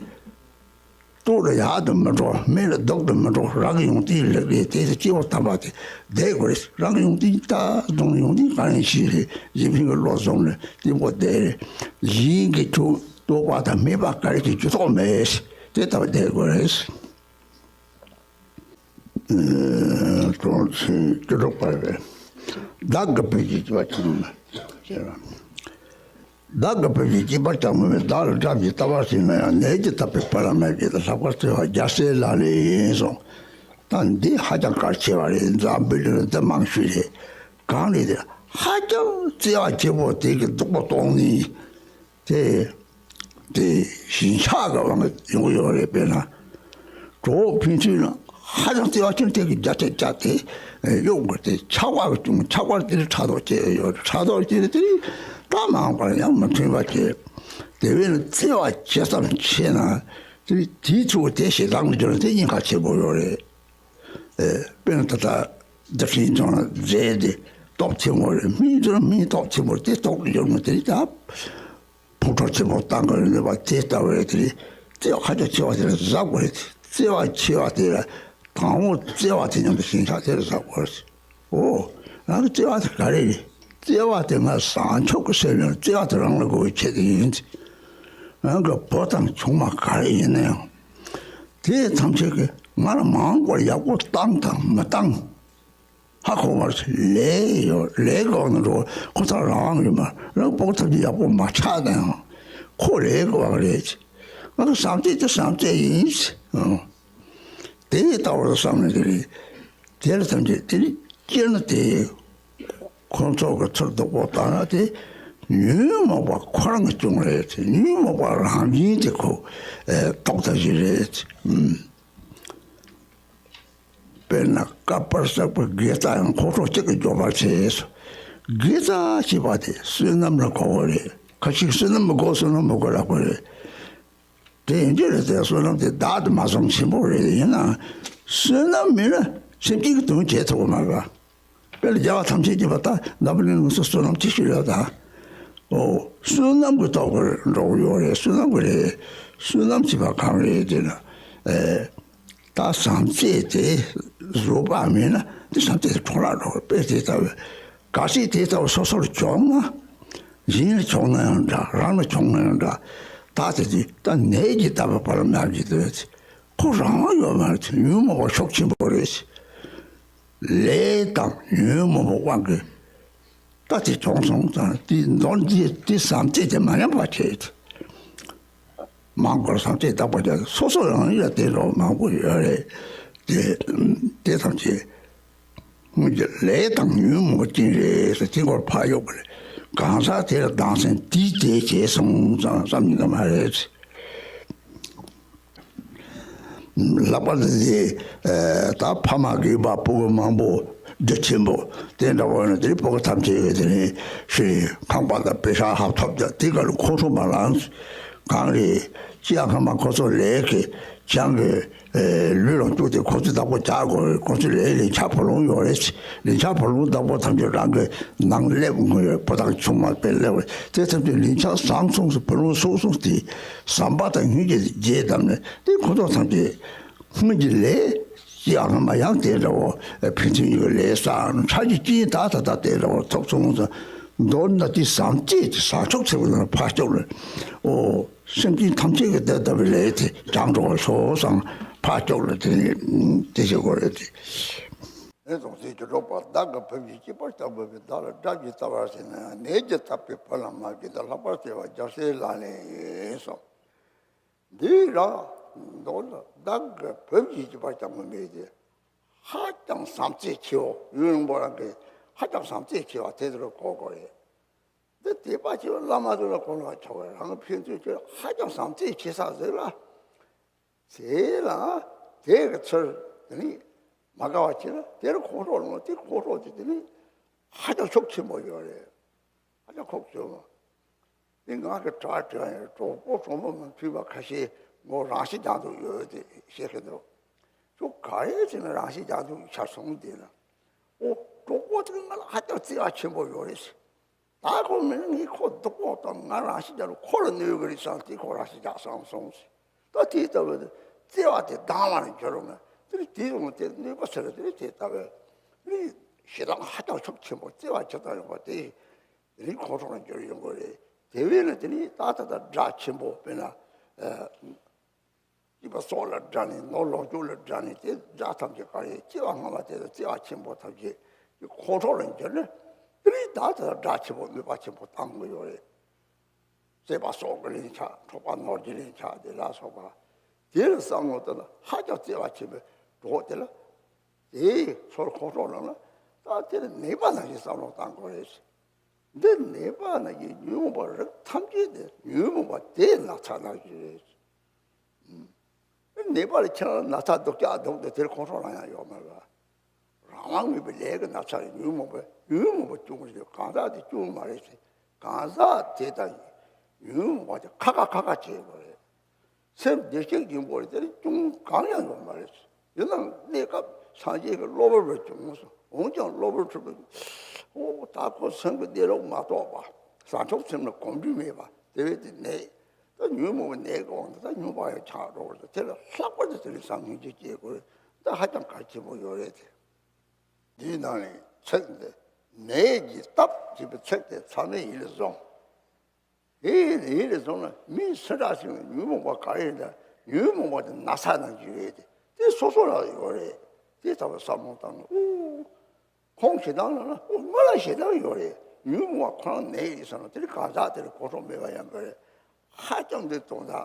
རྟོགས་ལ་ཡག་ཏུ་མི་འགྲོ། མེད་ལ་ལྡོག་ཏུ་མི་འགྲོ། རང་གི་ཡོན་ཏན་ལེགས་རེད། དེ་ཚོ་སྐྱེ་བོ་དམ་པ་དེ་བསྡད་དགོས་རེད། རང་གི་ཡོན་ཏན་ད་གདོང་ཡོན་ཏན་ག་རེ་ཞིག་རེད། གཞན་ཕན་གྱི་བློ་བཟུང་ནས་བརྟན་པོ་བསྡད་རེད། གཞན་གྱི་ཆོས་རྟོགས་པ་དང་སྨད་པ་ག་རེ་ཞིག་ཇུས་གཏོགས་མེད། དེ་ལྟར་བསྡད་དགོས་རེད། ཨ་གྲོང་ཆེན་སྤྱི་སྒྲོག་པ་རེད། བདག་གི་བུ་ཡིས་སྐྱེ་བ་ཀྱང་མེད་ཟེར་བ། བདག་གི་བུ་ཡིས་སྐྱེ་བ་ཀྱང་མེད། བདག་ལ་དགྲ་བཅས་ལྟ་བར་བྱས་ན་ཡང་། ནད་ཀྱིས་བཏབ་པའི་བུ་ལ་སྨན་བྱེད་དེ། ལྷག་པར་བརྩེ་བ་རྒྱལ་སྲས་ལག་ལེན་ཡིན་གསུངས། ད་འདི་ཧ་ཅང་གལ་ཆེ་བ་རེད། འཛམ་བུ་གླིང་ལ་འདི་མང་ཤོས་རེད། གང་རེད་དེ། ཧ་ཅང་བརྩེ་བ་ཆེ་པོ་དེ་གི་སྡུག་པོ་གཏོང་ནི། དེ་དེ་ཞེན་ཆགས་ཀྱི་དབང་གིས་ཡོང་གི་ཡོད་རེད། དཔེར་ན་གྲོགས་ཕན་ཚུན་ལ་ཧ་ཅང་བརྩེ་བ་ཆེན་དེ་གི་རྒྱ་ཆེ་རྒྱ་དེ་གཡོག་དགོས་ཏེ་ཆགས་པ་གི་བྱུང་། ཆགས་པ་དེ་ལ་ཕྲག་དོག་སྐྱེ་ཡོད་རེད། ཕྲག་དོག་སྐྱེ་དེ་ད་མ་འོངས་པར་ཡང་མི་མཐུན་པ་སྐྱེ། དེ་བས་ན་བརྩེ་བ་ཆེ་ཙམ་ཆེ་ན་དེ་དེའི་ཚུལ་དེ་ཞེ་སྡང་གི་རྒྱུ་ན་དེ་གཉིས་ཀ་ཆེ་པོ་ཡོད་རེད། ཨེ་དཔེར་ན་ད་ལྟ་རྒྱབ་ཤིང་ཅང་རྫས་དེ་སྟོབས་ཆེན་པོ་རེད། སྨན་དེ་ལ་སྨན་སྟོབས་ཆེན་པོ་རེད། དེ་སྟོབས་ཀྱི་རྒྱུ་ན་དེ་ད། ཕུང་ཁྲོལ་ཆེན་པོ་བཏང་གི་ཡོད་པ་དེ་ལྟ་བུ་རེད། དེ་རེད། བརྩེ་བ་ཁ་ཅིག་ཆེ་བ་དེ་ལ་གཟབ་དགོས་རེད། བརྩེ་བ་ཆེ་བ་དེ་ལ་དང་པོ་བརྩེ་བ་དེ་མཉམ་དུ་ཞེན་ཆགས་དེ་ལ་གཟབ་དགོས་རེད། འོ། རང་གི་བརྩེ་བ་དེ་ག་རེ་རེད། བརྩེ་བ་དེ་ང་བཟང་ཕྱོགས་ཀྱི་སེམས་ཡིན། བརྩེ་བ་དེ་རང་ལ་དགོས་པའི་ཆེད་དུ་ཡིན། རང་གི་བུ་དང་ཆུང་མ་ག་རེ་ཡིན་ན་ཡང་། དེ་ཐམས་ཅད་ཀྱིས་ང་ལ་མ་འོངས་པར་ཡག་པོ་བཏང་དང་མི་བཏང་། ཧ་གོ་བར་ལས་ཡོད། ལས་ཀྱི་འོག་ན་འགྲོ། ཁོ་ཚོ་རང་དབང་ཡོད་མ་རེད། སྤོ་ཐབས་ཀྱི་ཡག་པོ་མ་ཆགས་ན་ཡང་ཁོ་ལས་ཀྱི་འོག་རེད། ང་གི་བསམ་ཚད་དེ་བསམ་ཚད་ཡིན། ཨང་། དེ་ལྟ་བུར་བསམ་ན་དེ་རེད། དེ་ལ་ཐམས་ཅད་དེ་ནི་སྤྱིར་ན་དེ་ཁོ་ཚོ་གི་ཚུར་སྡུག་པོ་བཏང་ན་དེ་ཉོན་མོངས་པ་ཁོ་རང་གི་སྐྱོན་རེད། ཉོན་མོངས་པ་རང་བཞིན་དེ་ཁོ་ཨེ་རྟོགས་ཐབས་ཤིག་རེད། ཨང་། དཔེར་ན་བསྐལ་པར་བསགས་པའི་དགེ་རྩ་ཡང་ཁོང་ཁྲོ་གཅིག་གིས་འཇོམས་པར་བྱེད། དགེ་རྩ་ཞེས་པ་དེ་བསོད་ནམས་ལ་གོ་དགོས་རེད། ཁ་ཅིག་བསོད་ནམས་མི་དགོས། བསོད་ནམས་མི་དགོས་ལབ་དགོས་རེད། དེ་ཡིན་དུས་ལ་དེ་བསོད་ནམས་དེ་བདག་ཏུ་མ་བཟུང་ཆེན་པོ་རེད། ཡིན་ནའང་བསོད་ནམས་མེད་ན་སེམས་ཅན་གྱི་དོན་བྱེད་ཐུབ་ཀྱི་མ་རེད། དཔེར་ན་རྒྱལ་བ་ཐམས་ཅད་མཁྱེན་པ་ད་འཛམ་བུ་གླིང་ལ་སོ་བསོད་ནམས་ཆེ་ཤོས་རེད་ད། ཨོ། བསོད་ནམས་ཀྱི་ཐོག་གི་འགྲོ་གི་ཡོད་རེད། བསོད་ནམས་ཀྱི་རེད། བསོད་ནམས་ཞེས་པ་གང་རེད་ཟེར་ན། ཨེ། ད་བསམ་ཚད་དེ་བཟོད་པ་མེད་ན་དེ་བསམ་ཚད་དེ་འཕྲོ་བརླག་འགྲོ་གི། དཔེ་དེ་ལྟ་བུ་གལ་སྲིད་དེ་ལྟ་བུ་སོ་སོར་བྱུང་ན། གཞན་ལ་བྱུང་ན་ཡང་འདྲ། རང་ལ་བྱུང་ན་ཡང་འདྲ། ད་དེ་དུས་ད་ནད་ཀྱིས་བཏབ་པའི་བུ་ལ་སྨན་བྱེད་དེ་ཁོ་རང་དབང་ཡོད་མ་རེད། ཉོན་མོངས་པ་ཤུགས་ཆེན་པོ་རེད། ལས་དང་ཉོན་མོངས་པའི་དབང་གིས་ད་དེ་བྱུང་སོང་ཙང་དེ་མདོར་བསྡུས་དེ་བསམ་ཚད་དེ་མ་ཉམས་པ་བྱེད། མང་པོར་བསམ་ཚད་བརྟག་པ་བྱས། སོ་སོ་རང་ཉིད་ལ་དེ་འདྲ་མང་པོ་ཡོད་རེད། དེ་དེ་ཐམས་ཅད་སྔོན་གྱི་ལས་དང་ཉོན་མོངས་ཅན་རེད་ཟེར་དེ་སྐོར་ཕར་གཡུག་པ་རེད། གང་ཟག་དེ་ལ་སྡང་སེམས་དེས་དེ་བྱས་སོང་ཙང་བསམ་ཉན་གྱི་མ་རེད། ལྷག་པར་དུ་དེ་ད་ཕ་མ་རྒས་པ་ཕྲུ་གུ་མང་པོ་ རྒྱ་ཆེན་པོ་དེ་འདྲ་བོ་ནི་དེ་ཕོ་ཁ་ཐམས་ཅད་ཀྱི་དེ་ནི་ཤི་ཁང་པ་དང་པེ་ཤག་ཧབ་ཐོབ་ཀྱང་དེ་ག་ལ་ཁོང་ཁྲོ་མ་ལངས། གང་རེད། ཅི་ཡང་ཁ་མ་ཁོ་ཚོ་ལས་ཀྱི་ཅང་གི་ལུས་ལ་བཅུག་སྟེ་ཁོ་ཚོའི་བདག་པོ་རྒྱག་དགོས་རེད། ཁོ་ཚོའི་ལས་ལིན་ཆགས་བུ་ལོང་ཡོད་རེད། ལིན་ཆགས་བུ་ལོང་བདག་པོ་ཐམས་ཅད་རང་གི་ནང་སླེབས་དགོས་ཡོད། ཕོ་ཐང་ཆུང་མ་དཔེ་སླེབས་རེད། དེ་ཐམས་ཅད་ལིན་ཆགས་བཟང་སོང་སོང་བུ་ལོང་སོང་སོང་དེ་ཟམ་པ་དང་སྙིང་རྗེ་དེ་རྗེས་བསྡམས་ནས་དེ་ཁོ་ཚོ་ཐམས་ཅད། སྔོན་གྱི་ལས་ཀྱི་ཨ་མ་ཡང་དེ་འདྲ་བོ་ཕན་ཚུན་གཉིས་ཀྱི་ལས་བསགས་ཕྲ་གི་སྐྱིན་ད་ད་ད་དེ་འདྲ་བོ་ཐོབ་སོང་ཙང་། མདོར་ན་དེ་ཟམ་གཅད་དེ་ཟ་འཕྲོག་ཚེ་བོ་ན་ཕར་ཕྱོགས་ལ་ཨོ་སེམས་ཅན་ཐམས་ཅད་ཀྱི་དེ་ལྟ་བུའི་ལས་དེ་བྱང་འགྲོ་བར་ཤོག་བསམ་ཕར་ཕྱོགས་ལ་དེ་དེ་བྱེད་དགོས་རེད་དེ། ནས་སོང་ཚེ་ཀྱི་གྲོགས་པ་བདག་གི་བུ་བཞིན་གཅིག་པར་བྱ་དགོས་པའི་བདག་ལ་དགྲ་བཅས་བལྟ་བར་བྱེད་ན་ཡང་ནད་ཀྱིས་བཏབ་པའི་བུ་ལ་མ་བགྱིད་དེ་ལྷག་པར་བརྩེ་བ་རྒྱལ་སྲས་ལག་ལེན་ཡིན་གསུངས། འདི་རང་མདོར་ན་བདག་གི་བུ་བཞིན་གཅིག་པར་བྱ་དགོས་མེད་དེ། ཧ་ཅང་བསམ་རྩེ་ཆེ་བོ་ཡུལ་ཡོང་པོ་རང་གི་ཧ་ཅང་བསམ་རྩེ་ཆེ་བ་དེ་ཚོར་གོ་དགོས་རེད། འདི་དད་པ་ཆེ་བ་བླ་མ་ཚོ་ལ་གོ་ལ་ཆོག་པས་རང་གི་ཕན་ཚུན་ཆོས་ཧ་ཅང་བསམ་རྩེ་ཆེ་ས་ཟིག་ལ། དེ་ལ་དེ་གི་ཚུལ་དེ་ནི་མ་དགའ་བ་ཆེ་ལ་དེར་ཁོང་ཁྲོ་ལངས་དེ་ཁོང་ཁྲོ་དེ་དེ་ནི་ཧ་ཅང་ཤུགས་ཆེན་པོ་ཡོད་རེད། ཨ་ཅག་ཁོག་བཅོས་མ། འདི་ང་གི་དྲག་དྲག་ཡང་གྲོགས་པོ་གྲོགས་མོ་མ་མཐུན་པ་ཁ་ཤས་ངོ་རང་ཤི་རྒྱག་འདུག་ཡོད་དེ་བཤད་ཀྱི་འདུག་ཁྱོད་ག་རེ་བྱས་ན་རང་ཤི་རྒྱག་འདུག་ཆ་སོང་དེ་ལ། ཨོ་གྲོགས་པོ་དེ་ང་ལ་ཧ་ཅང་བརྩེ་བ་ཆེན་པོ་ཡོད་རེད། ད་ཁོ་མིན་ན་ངས་ཁོ་སྡུག་པོ་དང་ང་རང་ཤི་རྒྱག་རུ་ཁོ་ལ་གནོད་གི་རེད་བསམ་དེ་ཁོ་རང་ཤི་རྒྱག་བསམ་སོང་ཟེར། ད་དེ་ལྟ་བུ་དེ་བརྩེ་བ་དེ་སྡང་བ་ལ་འགྱུར་རུང་ན་དེ་ལ་དེ་རུང་དེ་གནོད་པ་ཟེར་དེ་ལ་དེ་ལྟ་བུ་ནི་ཞེ་སྡང་ཧ་ཅང་ཤུགས་ཆེན་པོ་བརྩེ་བ་ཇི་ལྟར་ཡོང་བ་དེ། དེ་རིང་ཁོང་ཁྲོ་ལ་འགྱུར་ཡོང་གི་རེད། དེ་བས་ན་དེ་ནི་ཏག་ཏག་ཏག་དགྲ་ཆེན་པོ་དཔེར་ན། སྐྱིད་པ་སྲོག་ལ་དགྲ་ནི་ནོར་ལོངས་སྤྱོད་ལ་དགྲ་ནི་དེ་དགྲ་ཐམས་ཅད་ག་རེ་སྐྱེ་བ་སྔ་མ་དེ་དང་བརྩེ་བ་ཆེན་པོ་ཐམས་ཅད་ཀྱི་ཁོང་ཁྲོ་ལ་འགྱུར་ནས་དེ་རིང་ཏག་ཏག་དགྲ་ཆེན་པོ་གནོད་པ་ཆེན་པོ་བཏང་གི་ཡོད་རེད། བརྩེ་བ་སྲོག་གི་ལན་ཆགས་འཕྲོག་པ་ནོར་གྱི་ལན་ཆགས་དེ་ལ་སོགས་པ་དེ་ལ་བསམ་བློ་བཏང་ན་ཧ་ཅང་བརྩེ་བ་ཆེན་པོའི་གྲོགས་དེ་ལ། དེའི་ཚོར་ཁོང་ཁྲོ་ལངས་ན་ད་དེ་ནི་ནད་པ་ནང་བཞིན་བསམ་བློ་བཏང་དགོས་རེད། འདི་ནད་པ་ནང་བཞིན་ཉོན་མོངས་པ་རིགས་ཐམས་ཅད་དེ་ཉོན་མོངས་པ་དེའི་ན་ཚ་ནང་བཞིན་རེད། ནད་པ་ལ་ཁྱེད་རང་ན་ཚ་སྡུག་ཅག་སྡུག་དེ་དེར་ཁོང་ཁྲོ་ལངས་ཡག་ཡོད་མ་རེད། རང་དབང་མེད་པའི་ལས་ཀྱི་ན་ཚ་ཉོན་མོངས་པ་ཉོན་མོངས་པ་སྐྱོང་རེད། གང་ཟག་དེ་སྐྱོང་མ་རེད་ཟེར། གང་ཟག་དེ་དང་ཉོན་མོངས་པ་དེ་ཁ་ཁ་ཁ་ཁ་བྱེད་དགོས་རེད། སེམས་བདེ་གཤེགས་སྙིང་པོ་རེད། དེ་ནི་སྐྱོན་གང་ཡང་ཡོད་མ་རེད། ཡིན་ནའང་གནས་སྐབས་སངས་རྒྱས་ཀྱི་གློ་བུར་བའི་བྱུང་སོང་། འོན་ཀྱང་གློ་བུར་འཁྲུལ་པའི་འོ་ད་ཁོ་སེམས་ཀྱི་གནས་ལུགས་མ་རྟོགས་པ། བཟང་ཕྱོགས་སེམས་ལ་གོམས་འདྲིས་མེད་པ་དེ་བས་དེ་ནད། ད་ཉོན་མོངས་པའི་ནད་ཀྱི་དབང་དུ་ད་ཉོན་པ་ཡང་ཆགས་འགྲོ་བར་དེ་ལ་ལྷག་པར་དུ་དེ་ནི་བསམ་སྙིང་རྗེ་སྐྱེ་དགོས། ད་ཧ་ཅང་གལ་ཆེན་པོ་ཡོད་རེད་དེ། འདིའི་ནང་ནས་ཚིག་འདི་ནད་ཀྱི་སྟབས་ཞེས་པའི་ཚིག་དེ་ཚང་མས་ཡིད་ལ་བཟུང་། དེ་ཡིད་ལ་བཟུང་ན་མིའི་སེམས་ཁྲག་སེམས་ཀྱི་ཉོན་མོངས་པ་ག་རེ་ཡིན་ན་ཉོན་མོངས་པ་དེ་ན་ཚ་ནང་གི་རེད་དེ། དེ་སོ་སོ་ལ་ཡོད་རེད། དེ་ལྟ་བུ་བསམ་བློ་བཏང་ན་ཨོ། ཁོང་ཞེ་སྡང་ལ་ན་ཨོ་ང་ལ་ཞེ་སྡང་ཡོད་རེད། ཉོན་མོངས་པ་ཁོ་རང་ནད་ཡིན་བསམ་ན་དེ་གང་ཟག་དེར་གོ་རྟོགས་མེད་པ་ཡང་གི་རེད། ཧ་ཅང་དེ་དོན་དག་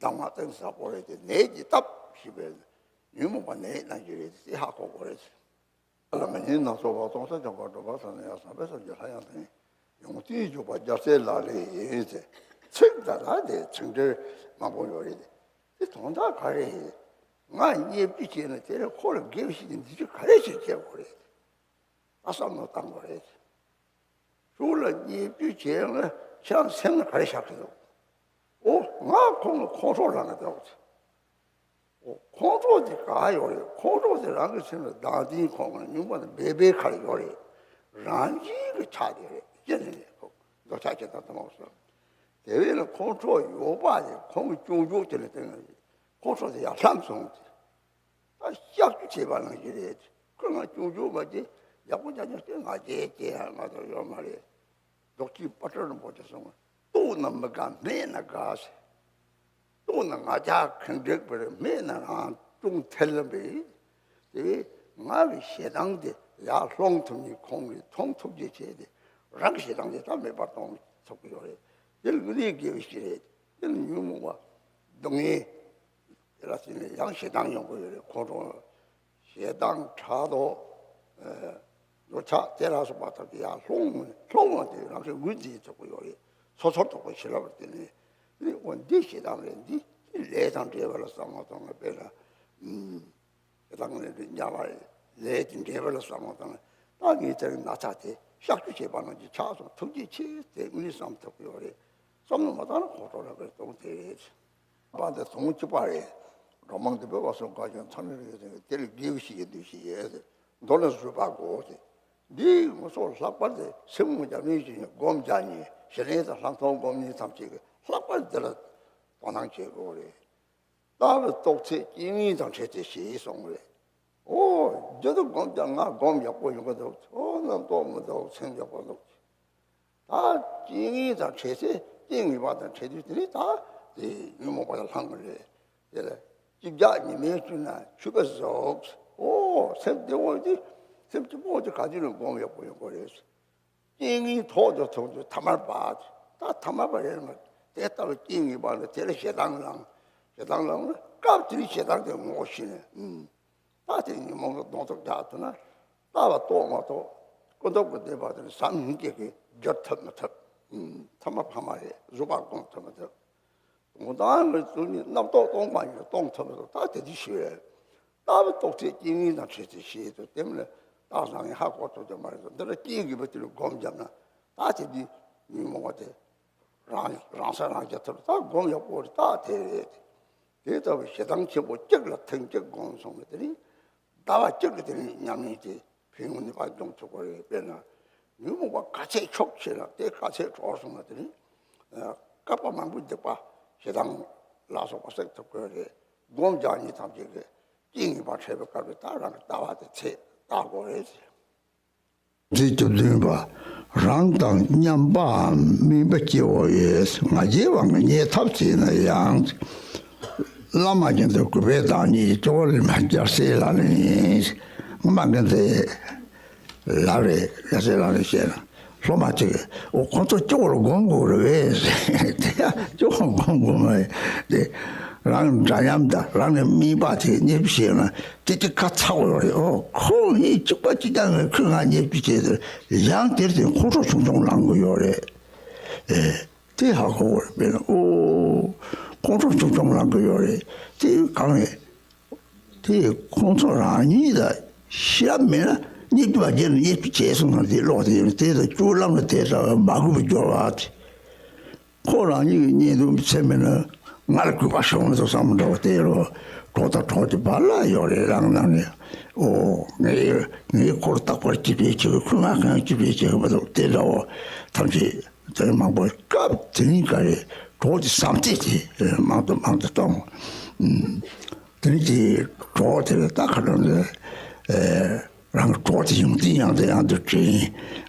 གདམས་ངག་གཏིང་ཟབ་པོ་རེད་དེ། ནད་ཀྱི་སྟབས་ཞེས་པའི་ཉོན་མོངས་པ་ནད་ནང་གི་རེད་དེ་ཧ་གོ་དགོས་རེད། བླ་མ་ཉིད་སྣ་ཚོགས་པ་སྟོང་གསལ་འཇོམས་པ་སྒྲོལ་མ་ཚང་ནས་ཡང་ཟབ་པའི་སངས་རྒྱས་ལྷ་ཡང་དེ་ཡོངས་ཏེ་འཇུག་པ་རྒྱལ་སྲས་ལག་ལེན་ཡིན་ཟེར་ཚིག་ད་ལ་དེ་ཚིག་འགྲེལ་མང་པོ་ཡོད་རེད། དེ་དོན་དག་ག་རེ་ཡིན། ང་བརྙས་བཅོས་བྱས་ན་དེ་ལས་ཁོ་ལ་དགེ་བ་ཞིག་གི་འདི་ཚོ་ག་རེ་ཞིག་བྱེད་དགོས་རེད། ད་བསམ་བློ་བཏང་དགོས་རེད། ཕྲུ་གུ་ལ་བརྙས་བཅོས་བྱས་ན་ཁྱེད་རང་སེམས་ལ་ག་རེ་བཞག་གི་འདུག་ཨོ་ང་ཁོང་ལ་ཁོང་ཁྲོ་ལངས་ཀྱི་འདུག་ཨོ་ཁོང་ཁྲོ་དེ་ག་ཡོད་རེད། ཁོང་ཁྲོ་དེ་རང་གི་སེམས་ལ་སྡང་དེ་ཁོང་ལ་ཉུང་བ་དང་སྦས་པའི་ཁར་ཡོད་རེད། རང་བཞིན་གྱི་ཆགས་དེ་རེད་ཅེས་ནས་ཁོ་འདོད་ཆགས་ཅེས་དང་དུ་མ་སོང་། དེ་བས་ན་ཁོང་ཁྲོ་ཡོད་པ་དེ་ཁོང་གི་སྐྱོན་བརྗོད་དེ་ལ་བརྟེན་ནས་ཁོང་ཁྲོ་དེ་ཡར་ལྷམ་སོང་སྟེ། ད་གཤག་བཅོས་བྱས་པ་ནང་བཞིན་རེད། ཁོས་ང་སྐྱོན་བརྗོད་མ་བྱེད། ཡག་པོ་རྐྱང་རྐྱང་བྱས། ང་བྱས་བྱས་ཡང་ང་ཚོ་ཡོད་མ་རེད། རྫོགས་ཆེན་དཔལ་སྤྲུལ་རིན་པོ་ཆེ་གསུངས། བཏུག་ན་མི་དགའ་སྨད་ན་དགའ་ཟེར། བཏུག་ན་ང་ཅག་གང་འགྲིག་པ་རེད། སྨད་ན་རང་ཅུང་ཐལ་ལམ་པས། དེ་བས་ང་གི་ཞེ་སྡང་དེ་ཡར་སློང་ཐུབ་ནི་ཁོང་གིས་མཐོང་ཐུབ་རྒྱུ་བྱས་ཏེ་རང་གི་ཞེ་སྡང་དེ་ད་མེད་པར་གཏོང་ཐུབ་ཀྱི་ཡོད་རེད། དེ་ལ་དངོས་གནས་དགེ་བ་ཞིག་རེད། དེ་ལ་ཉོན་མོངས་པ་སྡུག་བསྔལ། དེ་ལ་བརྟེན་ནས་ཡང་ཞེ་སྡང་ཡོང་གི་ཡོད་རེད། ཁོང་ཁྲོ་ཞེ་སྡང་ཕྲག་དོག་འདོད་ཆགས་དེ་ལ་སོགས་པ་ཐམས་ཅད་ཡར་ལྷུང་ལྷུང་བ་དེ་རང་གི་འགུལ་འཛིན་ཚུགས་ཀྱི་ཡོད་རེད། སོ་སོར་རྟོག་པའི་བྱིན་རླབས་ལ་བརྟེན་ནས་འདི་འོ་འདི་ཞེ་སྡང་རེད། འདི་ལས་དང་འབྲེལ་བ་ལ་བསམ་བློ་གཏོང་བ་དཔེར་ན་ཞེ་སྡང་ལས་འདི་དམྱལ་བ་རེད། ལས་དེ་འདྲེས་པ་ལ་བསམ་བློ་བཏང་ན། ད་ངས་དེ་རིང་ན་ཚ་དེ་གཤག་བཅོས་བྱེད་པ་ནང་བཞིན་ཆགས་སོང་། ཐུགས་རྗེ་ཆེ། དེ་དངོས་གནས་བསམ་ཐུབ་ཀྱི་ཡོད་རེད། བསམ་བློ་མ་བཏང་ན་ཁོང་ཁྲོ་རང་གིས་གཏོང་དེ་རེད། པ་དེ་དོན་གཅིག་པ་རེད། འགྲོ་མང་དུ་བོད་པ་སོགས་ག་ཅུང་ཚང་ནས་རེད། དེ་ལ་དགེ་བའི་བཤེས་གཉེན་འདུ་ཤེས་ཡོད་དེ། མདོར་ན་བཟོད་པ་དགོས་ཏེ། འདིའི་ངོ་སོ་ལྷག་པར་དུ་སེམས་ངོ་རྒྱ་མིའི་ཞིང་སྒོམ་རྒྱག་མཁན་ཞི་ལྷན་དང་ལྷག་མཐོང་སྒོམ་མཁན་ཐམས་ཅད་ཀྱིས་ལྷག་པར་འདི་ལ་དོ་སྣང་བྱེད་དགོས་རེད། ལྟ་བའི་རྟོག་ཚད་རྐྱེན་ངན་དང་འཕྲད་དེ་ཞེས་གསུངས་རེད། ཨོ། རྒྱུ་དུ་སྒོམ་རྒྱག་ང་སྒོམ་ཡག་པོ་ཡོང་གི་འདུག་ཨོ། རྣམ་རྟོག་མི་འདུག་སེམས་ཡག་པོ་འདུག་ད་རྐྱེན་ངན་དང་འཕྲད་ཚེ་རྐྱེན་ངན་པ་དང་འཕྲད་དུས་དེ་ནི་ད་དེ་ཉོན་མོངས་པ་ལ་ལྷུང་གི་རེད། དེ་ལ་ཅི་བྱ་ཉི་མའི་དཀྱིལ་ན་ཆུད་པ་ཟོས། ཨོ། སེམས་བདེ་བོ་དེ། སེམས་སྐྱིད་པོ་དེ་ག་དུས་ནས་སྒོམ་ཡག་པོ་ཡོང་གི་རེད། རྐྱེན་ངན་ཐོག་ཏུ་ཐུག་དུས་ཐ་མལ་པ། ད་ཐ་མལ་པ་རེད་མ། དེ་ལྟ་བུ་རྐྱེན་ངན་པ་ལ་དེ་ལ་ཞེ་སྡང་ལངས། ཞེ་སྡང་ལངས་ན་སྐབས་དེ་ནས་ཞེ་སྡང་དེ་ངོ་ཤེས་ནས། ཨུམ། ད་དེ་ཉོན་མོངས་ལ་གདོང་ཐུག་རྒྱག་ཐུབ་ན། ལྟ་བ་རྟོགས་མ་རྟོགས་ཀུན་རྟོག་གི་བདེན་པ་དེ་ནི་ཟམ་ཉིས་བརྒྱད་ཀྱིས་བསྒྱུར་ཐུབ་མི་ཐུབ། ཨུམ། ཐ་མལ་ཕ་མ་རེད། བཟོད་པ་སྒོམ་ཐུབ་མི་ཐུབ། དོན་དག་ལ་བཙུན་ནས་རྣམ་རྟོག་སྟོང་པ་ཉིད་སྟོང་ཐུབ་མི་ཐུབ། ད་དེ་དུས་ཤེས་རེད། ལྟ་བའི་རྟོག་ཚད་རྐྱེན་ངན་དང་འཕྲད་ཚེ་ཞེས་དུ་དེ་མིན་ལ་རྟགས་བཟང་ངན་ཧ་གོ་ཐུབ་ཀྱི་མ་རེད་དོ། འདི་ལ་རྐྱེན་གྱིས་པ་དེ་ལ་སྒོམ་བརྒྱབ་ན། ད་དེ་དུས་ཉོན་མོངས་པ་དེ་རང་རང་ས་རང་རྒྱ་ཐུབ། ད་སྒོམ་ཡག་པོ་རེད། ད་དེ་རེད། དེ་ལྟ་བུའི་ཞེ་སྡང་ཆེན་པོ་གཅིག་ལ་ཐེངས་གཅིག་སྒོམ་སོང་བ་དེ་ནི། ཟླ་བ་གཅིག་གི་དེ་ནི་ཉམས་ལེན་དེ་ཕན་ཡོན་ནུས་པ་འབྱུང་ཐུབ་པ་རེད། དཔེར་ན་ཉོན་མོངས་པ་ག་ཚད་ཕྱོགས་ཆེ་ན་དེ་ག་ཚད་གྲོགས་སོང་ན་དེ་ནི། ཨ། བསྐལ་པ་མང་པོའི་སྡིག་པ་ཞེ་སྡང་ལ་སོགས་པ་བསྲེག་ཐུབ་ཀྱི་རེད། སྒོམ་རྒྱག་མཁན་ཐམས་ཅད་ཀྱིས་རྐྱེན་ངན་པ་འཕྲད་པའི་སྐབས་ལ་ད་རང་གི་ལྟ་བ་དེ་ཚད་བལྟ་དགོས་རེད། ཚིག་བཅུ་བདུན་པ། རང་དང་མཉམ་པའམ་དམིགས་པ་སྐྱེ་བོ་ཡོད། ང་རྒྱལ་བ་ང་རྙེད་ཐབས་བྱས་ན་ཡང་། བླ་མ་རྒྱུན་དུ་གུས་པས་བདག་ཉིད་སྐྱོ་བ་ལེན་པ་རྒྱལ་སྲས་ལག་ལེན་ཡིན། སྔོན་མ་ངས་འདི་ལབ་རེད། རྒྱལ་སྲས་ལག་ལེན་བཤད་ན། སློབ་མ་ཅིག་གིས། འོ། ཁོ་ཚོ་སྐྱོ་བོར་སྒོམ་དགོས་རེད་པས། དེ་ཡང་སྐྱོ་བོར་སྒོམ་དགོས་མ་རེད་དེ། རང་འདྲ་མཉམ་དང་རང་ལ་དམིགས་པ་དེ་བརྙས་བཅོས་བྱས་ན་དེ་དེ་ཁ་ཚ་བོ་རེད། འོ། ཁོ་ངས་གཅིག་པ་གཅིག་རྐྱང་ངས་ཁོས་ང་བརྙས་བཅོས་བྱས་ཏེ་ཡང་དེར་དེ་ཁོང་ཁྲོ་ཆུང་ཆུང་ལངས་གི་ཡོད་རེད། ཨེ། དེ་ཧ་གོ་བར་དཔེར་ན། ཨོ། ཁོང་ཁྲོ་ཆུང་ཆུང་ལངས་གི་ཡོད་རེད། དེ་གང་རེད། དེ་ཁོང་ཚོ་རང་ཉིད་ལ་ཞེ་དྲག་མེད་ན་བརྙས་བཅོས་པ་བརྒྱབ་ནས་བརྙས་བཅོས་བྱས་སོང་ན། དེ་ལོག་དེ་ཡོད་ན་དེ་དང་སྐྱུག་ལམ་ལ་དེ་ལྟ་བུ་མ་གུས་པ་སྦྱོར་བ་དེ། ཁོ་རང་ཉིད་ཀྱི་བརྙས་བཅོས་ཚད་མེད་ན་ང་ལ་གུས་པ་ཤོར་མི་འདུག་བསམ་འདྲ་བོ་དེ་རོ། གྲོགས་དང་གྲོགས་ཀྱི་བར་ལ་ཡོད་རེད། རང་ནང་ནས། ཨོ། ངས་ངས་ཁོར་རྟག་པར་ཅི་བྱེད་ཅི་དགོས། ཁོས་ང་གང་ཅི་བྱེད་ཅི་དགོས་མ་གཏོགས་དེ་འདྲ་བོ་ཐམས་ཅད། དེ་མང་པོ་སྐབས་དེ་རིང་ག་རེ་གྲོགས་ཀྱི་བསམ་ཚད་དེ་མང་དུ་མང་དུ་གཏོང་། ཨུམ། དེ་རིང་གི་གྲོགས་དེ་ལ་ད་ཁ་སང་ནས། ཨེ། རང་གི་གྲོགས་དེ་ཡོང་དུས་ཡང་དུ་ཡང་དུ་དྲན།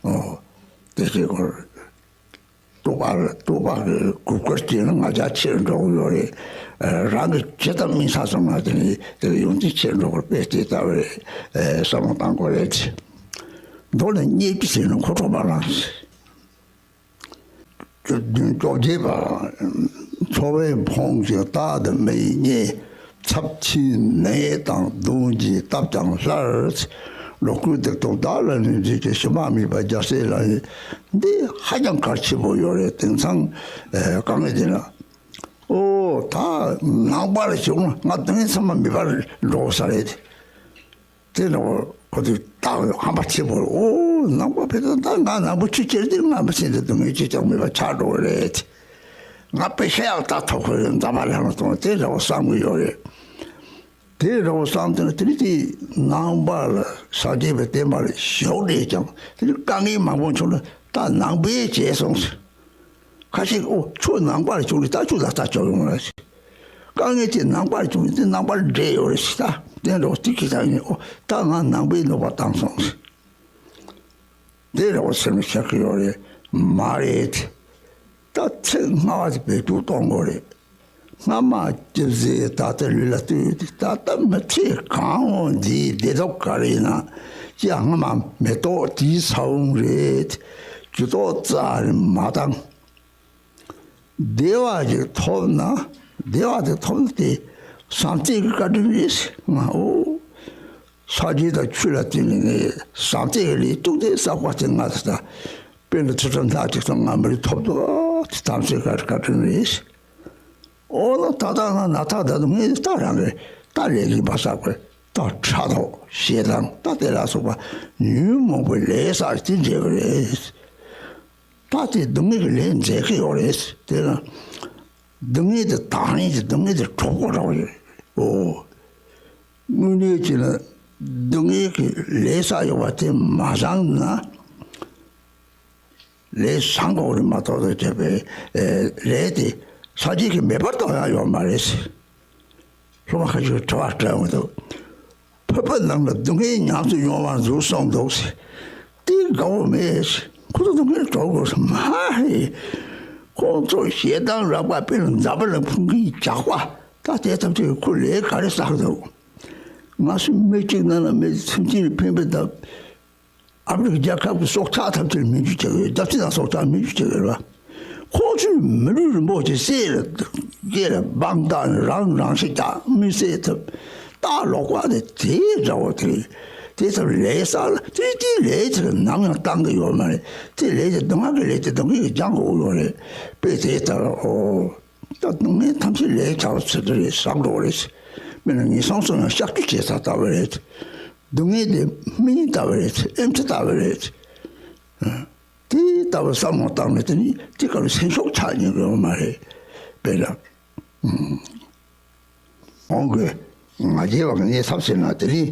ཨོ། དེ་ཚོའི་སྐོར། རྟོགས་པ་རྟོགས་པ་གི་གུས་བཀུར་བྱས་ན་ང་རྒྱལ་ཆེར་འགྲོ་གི་ཡོད་རེད། ཨེ། རང་གི་ཇི་ལྟར་དམིགས་བསལ་སོང་ན་དེ་ནི་དེ་ལ་ཡོང་དུས་ཆེར་འགྲོ་བར་དཔེ་དེ་ལྟ་བུ་རེད། ཨེ། བསམ་བློ་གཏང་དགོས་རེད། མདོར་ན་བརྙས་བཅོས་བྱས་ན་ཁོང་ཁྲོ་མ་ལངས། བཅུ་བདུན། བཅོ་བརྒྱད་པ། འཚོ་བས་ཕོངས་ཤིང་རྟག་ཏུ་མི་ཡིས་བརྙས། ཚབས་ཆེའི་ནད་དང་གདོན་གྱིས་བཏབ་ཀྱང་སླར། འགྲོ་ཀུན་སྡིག་ལྟུང་བདག་ལ་ནི་འཛིན་ཅིང་ཕྱི་མ་དམིགས་པ་རྒྱལ་སྲས་ལག་ལེན། འདི་ཧ་ཅང་གལ་ཆེན་པོ་ཡོད་རེད། དེང་སང་། ཨེ། དཀའ་ངལ་འདི་ན། ཨོ། ད་ནང་པ་ལ་བྱུང་ན་ང་དོན་ཚང་མ་མེད་པར་འགྲོ་ས་རེད། དེ་འདྲ་བོ་ཁོ་ཚོས་བལྟ་བའི་ཧམ་པ་ཆེ་བོར། ཨོ། ནང་པ་བས་ད་ང་ནང་པ་ཆུ་ཁྱེར་ཏེ་ང་མི་ཤེས་འདི་དུ་ངས་ཅི་ཅང་མེད་པ་ཆགས་འགྲོ་གི་རེད། ང་དཔེ་ཤ་ཡག་ལྟ་ཐུབ་ཁོ་རེད། འཛམ་བུ་གླིང་ལ་གཏོང་དེ་འདྲ་བོ་བསམ་གི་ཡོད་རེད། དེ་འདྲ་བོ་བསམ་དེ་ན་དེ་ནི་དེ་ནང་པ་ལ་ས་སྐྱེས་པའི་བསྟན་པ་ལ་ཞོགས་འདྲེས་ཀྱང་དེ་ནི་དཀའ་ངལ་མང་པོ་བྱུང་ན་ད་ནང་པའི་བྱས་སོང་ཟེར། ཁ་ཤས། ཨོ། ཁྱོད་ནང་པར་བྱུང་ནས་ད་ཁྱོད་ལ་ལྟ་ཆོག་ཡོང་ལ་ཟེར། དཀའ་ངལ་དེ་ནང་པར་བྱུང་ནས་དེ་ནང་པར་འདྲེས་ཡོད་རེད་ཟེར། ད་དེ་འདྲ་བོ་དེ་ཁྱེད་ཚང་ནས། ཨོ། ད་ང་ནང་པའི་ནུས་པ་བཏང་སོང་ཟེར། དེ་འདྲ་བོ་སེམས་ལ་ཤར་གི་ཡོད་རེད་མ་རེད། ད་ཚེ་སྔ་བ་དེ་བེད་སྤྱོད་གཏོང་དགོས་རེད། སྔ་མ་སྐྱེས་ཚེ་ད་ལྟ་ལུས་ལ་ལྟོས་ཏེ། ད་ལྟ་མི་ཚེ་གང་འོང་འདིའི་བདེ་སྡུག་ག་རེ་ཡིན་ན་ཅི་ཡང་སྔ་མ་མེ་ཏོག་དེའི་ས་བོན་རེད། ཇུས་གཏོགས་རྩ་ནས་མ་བཏང་། བདེ་བ་ཞིག་ཐོབ་ན། བདེ་བ་དེ་ཐོབ་ན་དེ་བསམ་གཏན་གྱི་བཀའ་དྲིན་རེད། ང་། ཨོ། ས་གཞི་དང་ཆུ་ལ་བརྟེན་ནས་ངས་བསམ་གཏན་གྱི་ལས་ཐུགས་བདེ་བསགས་པ་དེ་ང་ད་ལྟ་དཔེ་ལ་ཚུལ་ཁྲིམས་སྣ་གཅིག་ཙམ་ང་མི་རིགས་ཐོབ་འདུག་དེ་དམ་ཚིག་གི་བཀའ་དྲིན་རེད། ཨོ་ན་ད་ལྟ་ང་ན་ཐག་ད་དུང་ངས་ད་རང་གི་ད་ལས་ཀྱི་བ་ས་དགོས། ད་ཕྲག་དོག་ཞེ་སྡང་ད་དེ་ལ་སོགས་པ་ཉོན་མོངས་པའི་ལས་བསགས་དེ་འདྲ་བ་རེད། ད་དེ་སྡུག་བསྔལ་གྱི་ལས་མཛད་ཀྱི་ཡོད་རེད། དེ་ལ་སྡུག་བསྔལ་དེ་དག་ཡིན་གྱི་སྡུག་བསྔལ་དེ་གྲོགས་པོ་འདྲ་བ་རེད། འོ། དངོས་གནས་ཀྱི་ན་སྡུག་བསྔལ་གྱི་ལས་བསགས་ཡོད་པ་དེ་མ་བཟང་ན། ལས་བཟང་དགོས་རེད་མ་གཏོགས་དེ་བྱས་པའི་ལས་དེ་ས་བཅད་ཀྱི་མེད་པར་གཏོང་ཡག་ཡོད་མ་རེད། སློབ་མ་ཁ་ཤས་དྲི་བ་དྲི་ཡོང་གི་འདུག་ཕུག་པའི་ནང་ལ་སྡུག་བསྔལ་ཉམས་སུ་མྱོང་བར་འདུག་གསུངས་འདུག་ཟེར། དེ་དགའ་བོ་མེད། ཁོ་ཚོ་སྡུག་བསྔལ་གྲོགས་དགོས་སུ་མ་རེད། ཁོང་ཚོ་ཞེ་སྡང་རགས་པ་དཔེ་ལ་འཛམ་བུ་གླིང་ཕུང་གི་ཇག་པ་ད་དེ་ཐམས་ཅད་ཁོ་ལས་ག་རེ་བསགས་འདུག་ང་ཚོ་མི་གཅིག་ནང་ལ་མི་སེམས་ཅན་ཕན་པའི་ཐབས། ཨ་ཕི་རི་ཀ་རྒྱལ་ཁབ་ཀྱི་སྲོག་ཆགས་ཐམས་ཅད་མེ་མཆོད་བྱེད་ཀྱི་ཡོད། རྒྱལ་སྤྱི་དང་སྲོག་ཆགས་མེ་མཆོད་བྱེད་ཀྱི་ཡོད་པ། ཁོ་ཚོས་མི་ལུས་རིན་པོ་ཆེ་བསད་ལ་སྐེ་ལ་སྦང་བཏགས་ནས་རང་རང་ཤི་རྒྱག་མི་བསད་ཐབས་ལྟ་ལོག་པ་དེ་དེའི་འདྲ་བོ་དེ་རེད། དེ་ལྟར་ལས་བསགས་ལ་དེ་དེའི་ལས་དེ་ནམ་ཡང་བཏང་གི་ཡོད་མ་རེད། དེ་ལས་དེ་སྡུག་བསྔལ་གྱི་ལས་དེ་སྡུག་བསྔལ་གྱིས་སྦྱང་དགོས་ཡོད་རེད། དཔེ་དེ་ལྟར་ཨོ། ད་སྡུག་བསྔལ་ཐམས་ཅད་ལས་བྱ་བ་ཚོད་ལྟ་རེད་བསམ་འགྲོ་བ་རེད། དཔེར་ན་ངན་སོང་གསུམ་ཡང་གཤགས་བཅོས་བྱེད་ས་ལྟ་བུ་རེད། སྡུག་བསྔལ་དེ་སྨན་ལྟ་བུ་རེད། ཨེམ་ཆི་ལྟ་བུ་རེད། དེ་ལྟ་བུ་བསམ་བློ་བཏང་ནས་དེ་ནི་དེ་ག་ལ་སེམས་ཤུགས་ཆག་ཉན་གི་ཡོད་མ་རེད། དཔེར་ན། ཁོང་གིས་ང་རྒྱལ་བ་གི་གནས་ཐབས་ཟེར་ན་དེ་ནི་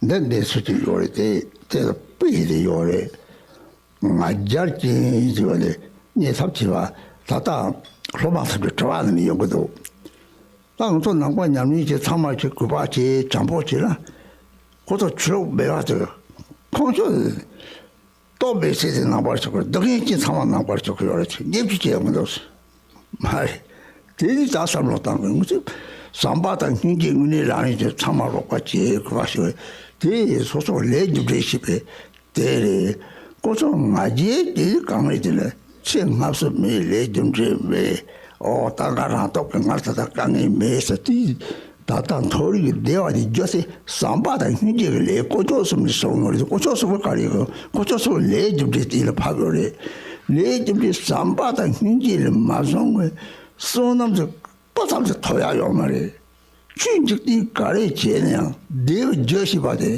འདི་འདི་ཚོ་ཅིག་ཡོད་རེད། དེ་དེ་ལ་དཔེ་དེ་ཡོད་རེད། ང་རྒྱལ་ཅན་ཟེར་བ་ལས་གནས་ཐབས་བྱེད་པ་ད་ལྟ་སློབ་མ་ཚོ་གི་དྲི་བ་ནི་ཡོང་གི་འདུག་ད་ང་ཚོ་ནང་པ་ཉམས་ལེན་བྱེད་ཚང་མ་བྱེད་གུས་པ་བྱེད་བྱམས་པོ་བྱེད་ན་ཁོ་ཚོ་ཆོས་ལུགས་མེད་པ་དེ་ཁོང་ཚོ་རྟོགས་པའི་ཚེ་དེ་ནང་པར་ཆགས་ཀྱི་སྡུག་བསྔལ་ཅན་ཚང་མ་ནང་པར་ཆགས་ཀྱི་ཡོད་རེད། ཉེས་པ་བྱེད་ཡོང་གི་འདུག་མ་རེད། དེ་ནི་ད་བསམ་བློ་བཏང་དགོས། ང་ཚོས་བྱམས་པ་དང་སྙིང་རྗེ་དངོས་གནས་རང་རེད་ཅེས་ཚང་མ་རོགས་པ་བྱེད་དགོས་པ་ཞིག་རེད། དེ་སོ་སོ་ལས་རྒྱུ་འབྲས་ཤེས་པའི་དེ་རེད། ཁོ་ཚོ་ང་རྒྱལ་དེ་གང་རེད་དེ་ལ་ཚེ་སྔ་ཕྱི་མེད། ལས་རྒྱུ་འབྲས་མེད། ཨོ་ད་ག་རང་སྟོབས་ཀྱིས་ངར་ད་ལྟ་དཀའ་ངལ་མེད་ཟེར་དུས། ད་ལྟ་མཐོ་རིས་ཀྱི་བདེ་བ་དེ་རྒྱུ་ཚེ་བྱམས་པ་དང་སྙིང་རྗེ་གི་ལས་དཀོན་མཆོག་གསུམ་ནས་བྱུང་ཡོད་རེད། དཀོན་མཆོག་གསུམ་པོ་ག་རེ་ཡོད། དཀོན་མཆོག་གསུམ་པོ་ལས་རྒྱུ་འབྲས་དེ་ལ་བབས་ཡོད་རེད། ལས་རྒྱུ་འབྲས་བྱམས་པ་དང་སྙིང་རྗེ་ལས་མ་བྱུང་བའི་བསོད་ནམས་ཚོ་སྤུ་ཙམ་ཞིག་ཐོབ་ཡག་ཡོད་མ་རེད། ཆོས་འཇིག་རྟེན་ག་རེ་བྱས་ན་ཡང་བདེ་བའི་རྒྱུ་ཞེས་པ་དེ།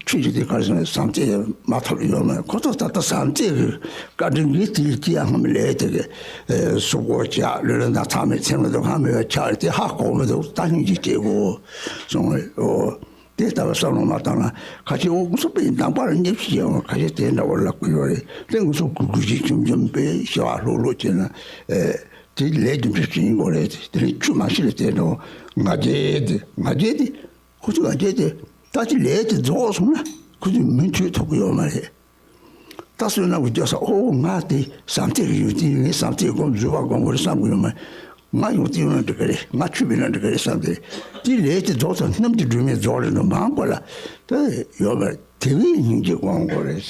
ཆོས་འཇིག་རྟེན་ག་རེ་ཟེར་ན་བྱམས་བརྩེ་མ་ཐོབ་ཡོད་མ་རེད། ཁོ་ཚོ་ད་ལྟ་བྱམས་བརྩེ་གི་བཀའ་དྲིན་གྱིས་དེ་ལ་ཅི་ཡང་ཧམ་ལས་དེ་གི་གཟུགས་པོ་བྱ་ལུས་ལ་ན་ཚ་མེད། སེམས་ལ་སྡུག་བསྔལ་མེད་པ་ཆགས་རེད། དེ་ཧ་གོ་མི་འདུག་ད་སྙིང་རྗེ་སྐྱེ་དགོས་གསུངས་རེད། ཨོ། དེ་ལྟ་བུ་བསམ་བློ་མ་བཏང་ན་ཁ་ཆེ་འོ་ངོ་སོ་པའི་ནང་པར་ཉེས་ཆད་ཡོང་བ་ཁ་ཤས་དེ་འདྲ་བོ་ལབ་ཀྱི་ཡོད་རེད། དེ་ངོ་སོ་གུ་གུ་ཞིག་ཆུམ་ཆུམ་པའི་ཞི་བ་ལྷོད་ལྷོད་བྱས་ན་ཨེ་དེ་ལས་རྒྱུ་འབྲས་ཀྱི་ཡིན་དགོས་རེད། དེ་ནི་ཆུ་མ་ཤི་ལ་དེ་འདྲ་ང་རྒྱལ་དེ་ང་རྒྱལ་དེ་ཁོ་ཚོ་ང་རྒྱལ་དེ་ད་ཅི་ལས་དེ་རྫོགས་སོང་ན་ཁོ་ཚོས་མི་མཐུན་ཐུབ་ཀྱི་ཡོད་མ་རེད། ད་བསོད་ནམས་ཀྱི་རྒྱུ་ས་ཨོ་ང་དེ་བྱམས་བརྩེ་གི་ཡོད་དེ་ངས་བྱམས་བརྩེ་སྒོམ་བཟོད་པ་སྒོམ་དགོས་རེད་བསམ་གི་ཡོད་མ་རེད། ང་ཡོང་དེ་ཡོང་ན་འགྲིག་གི་རེད། ང་ཆུ་བིན་ན་འགྲིག་གི་རེད་བསམ་སྟེ་དེ་ལས་དེ་རྫོགས་ཙང་གནམ་གྱི་སྒྲོན་མེ་རྫོགས་རེད་འགྲོ་མང་པོ་ལ་དེ་ཡོད་པར་དེ་བས་སྙིང་རྗེ་སྒོམ་དགོས་རེད།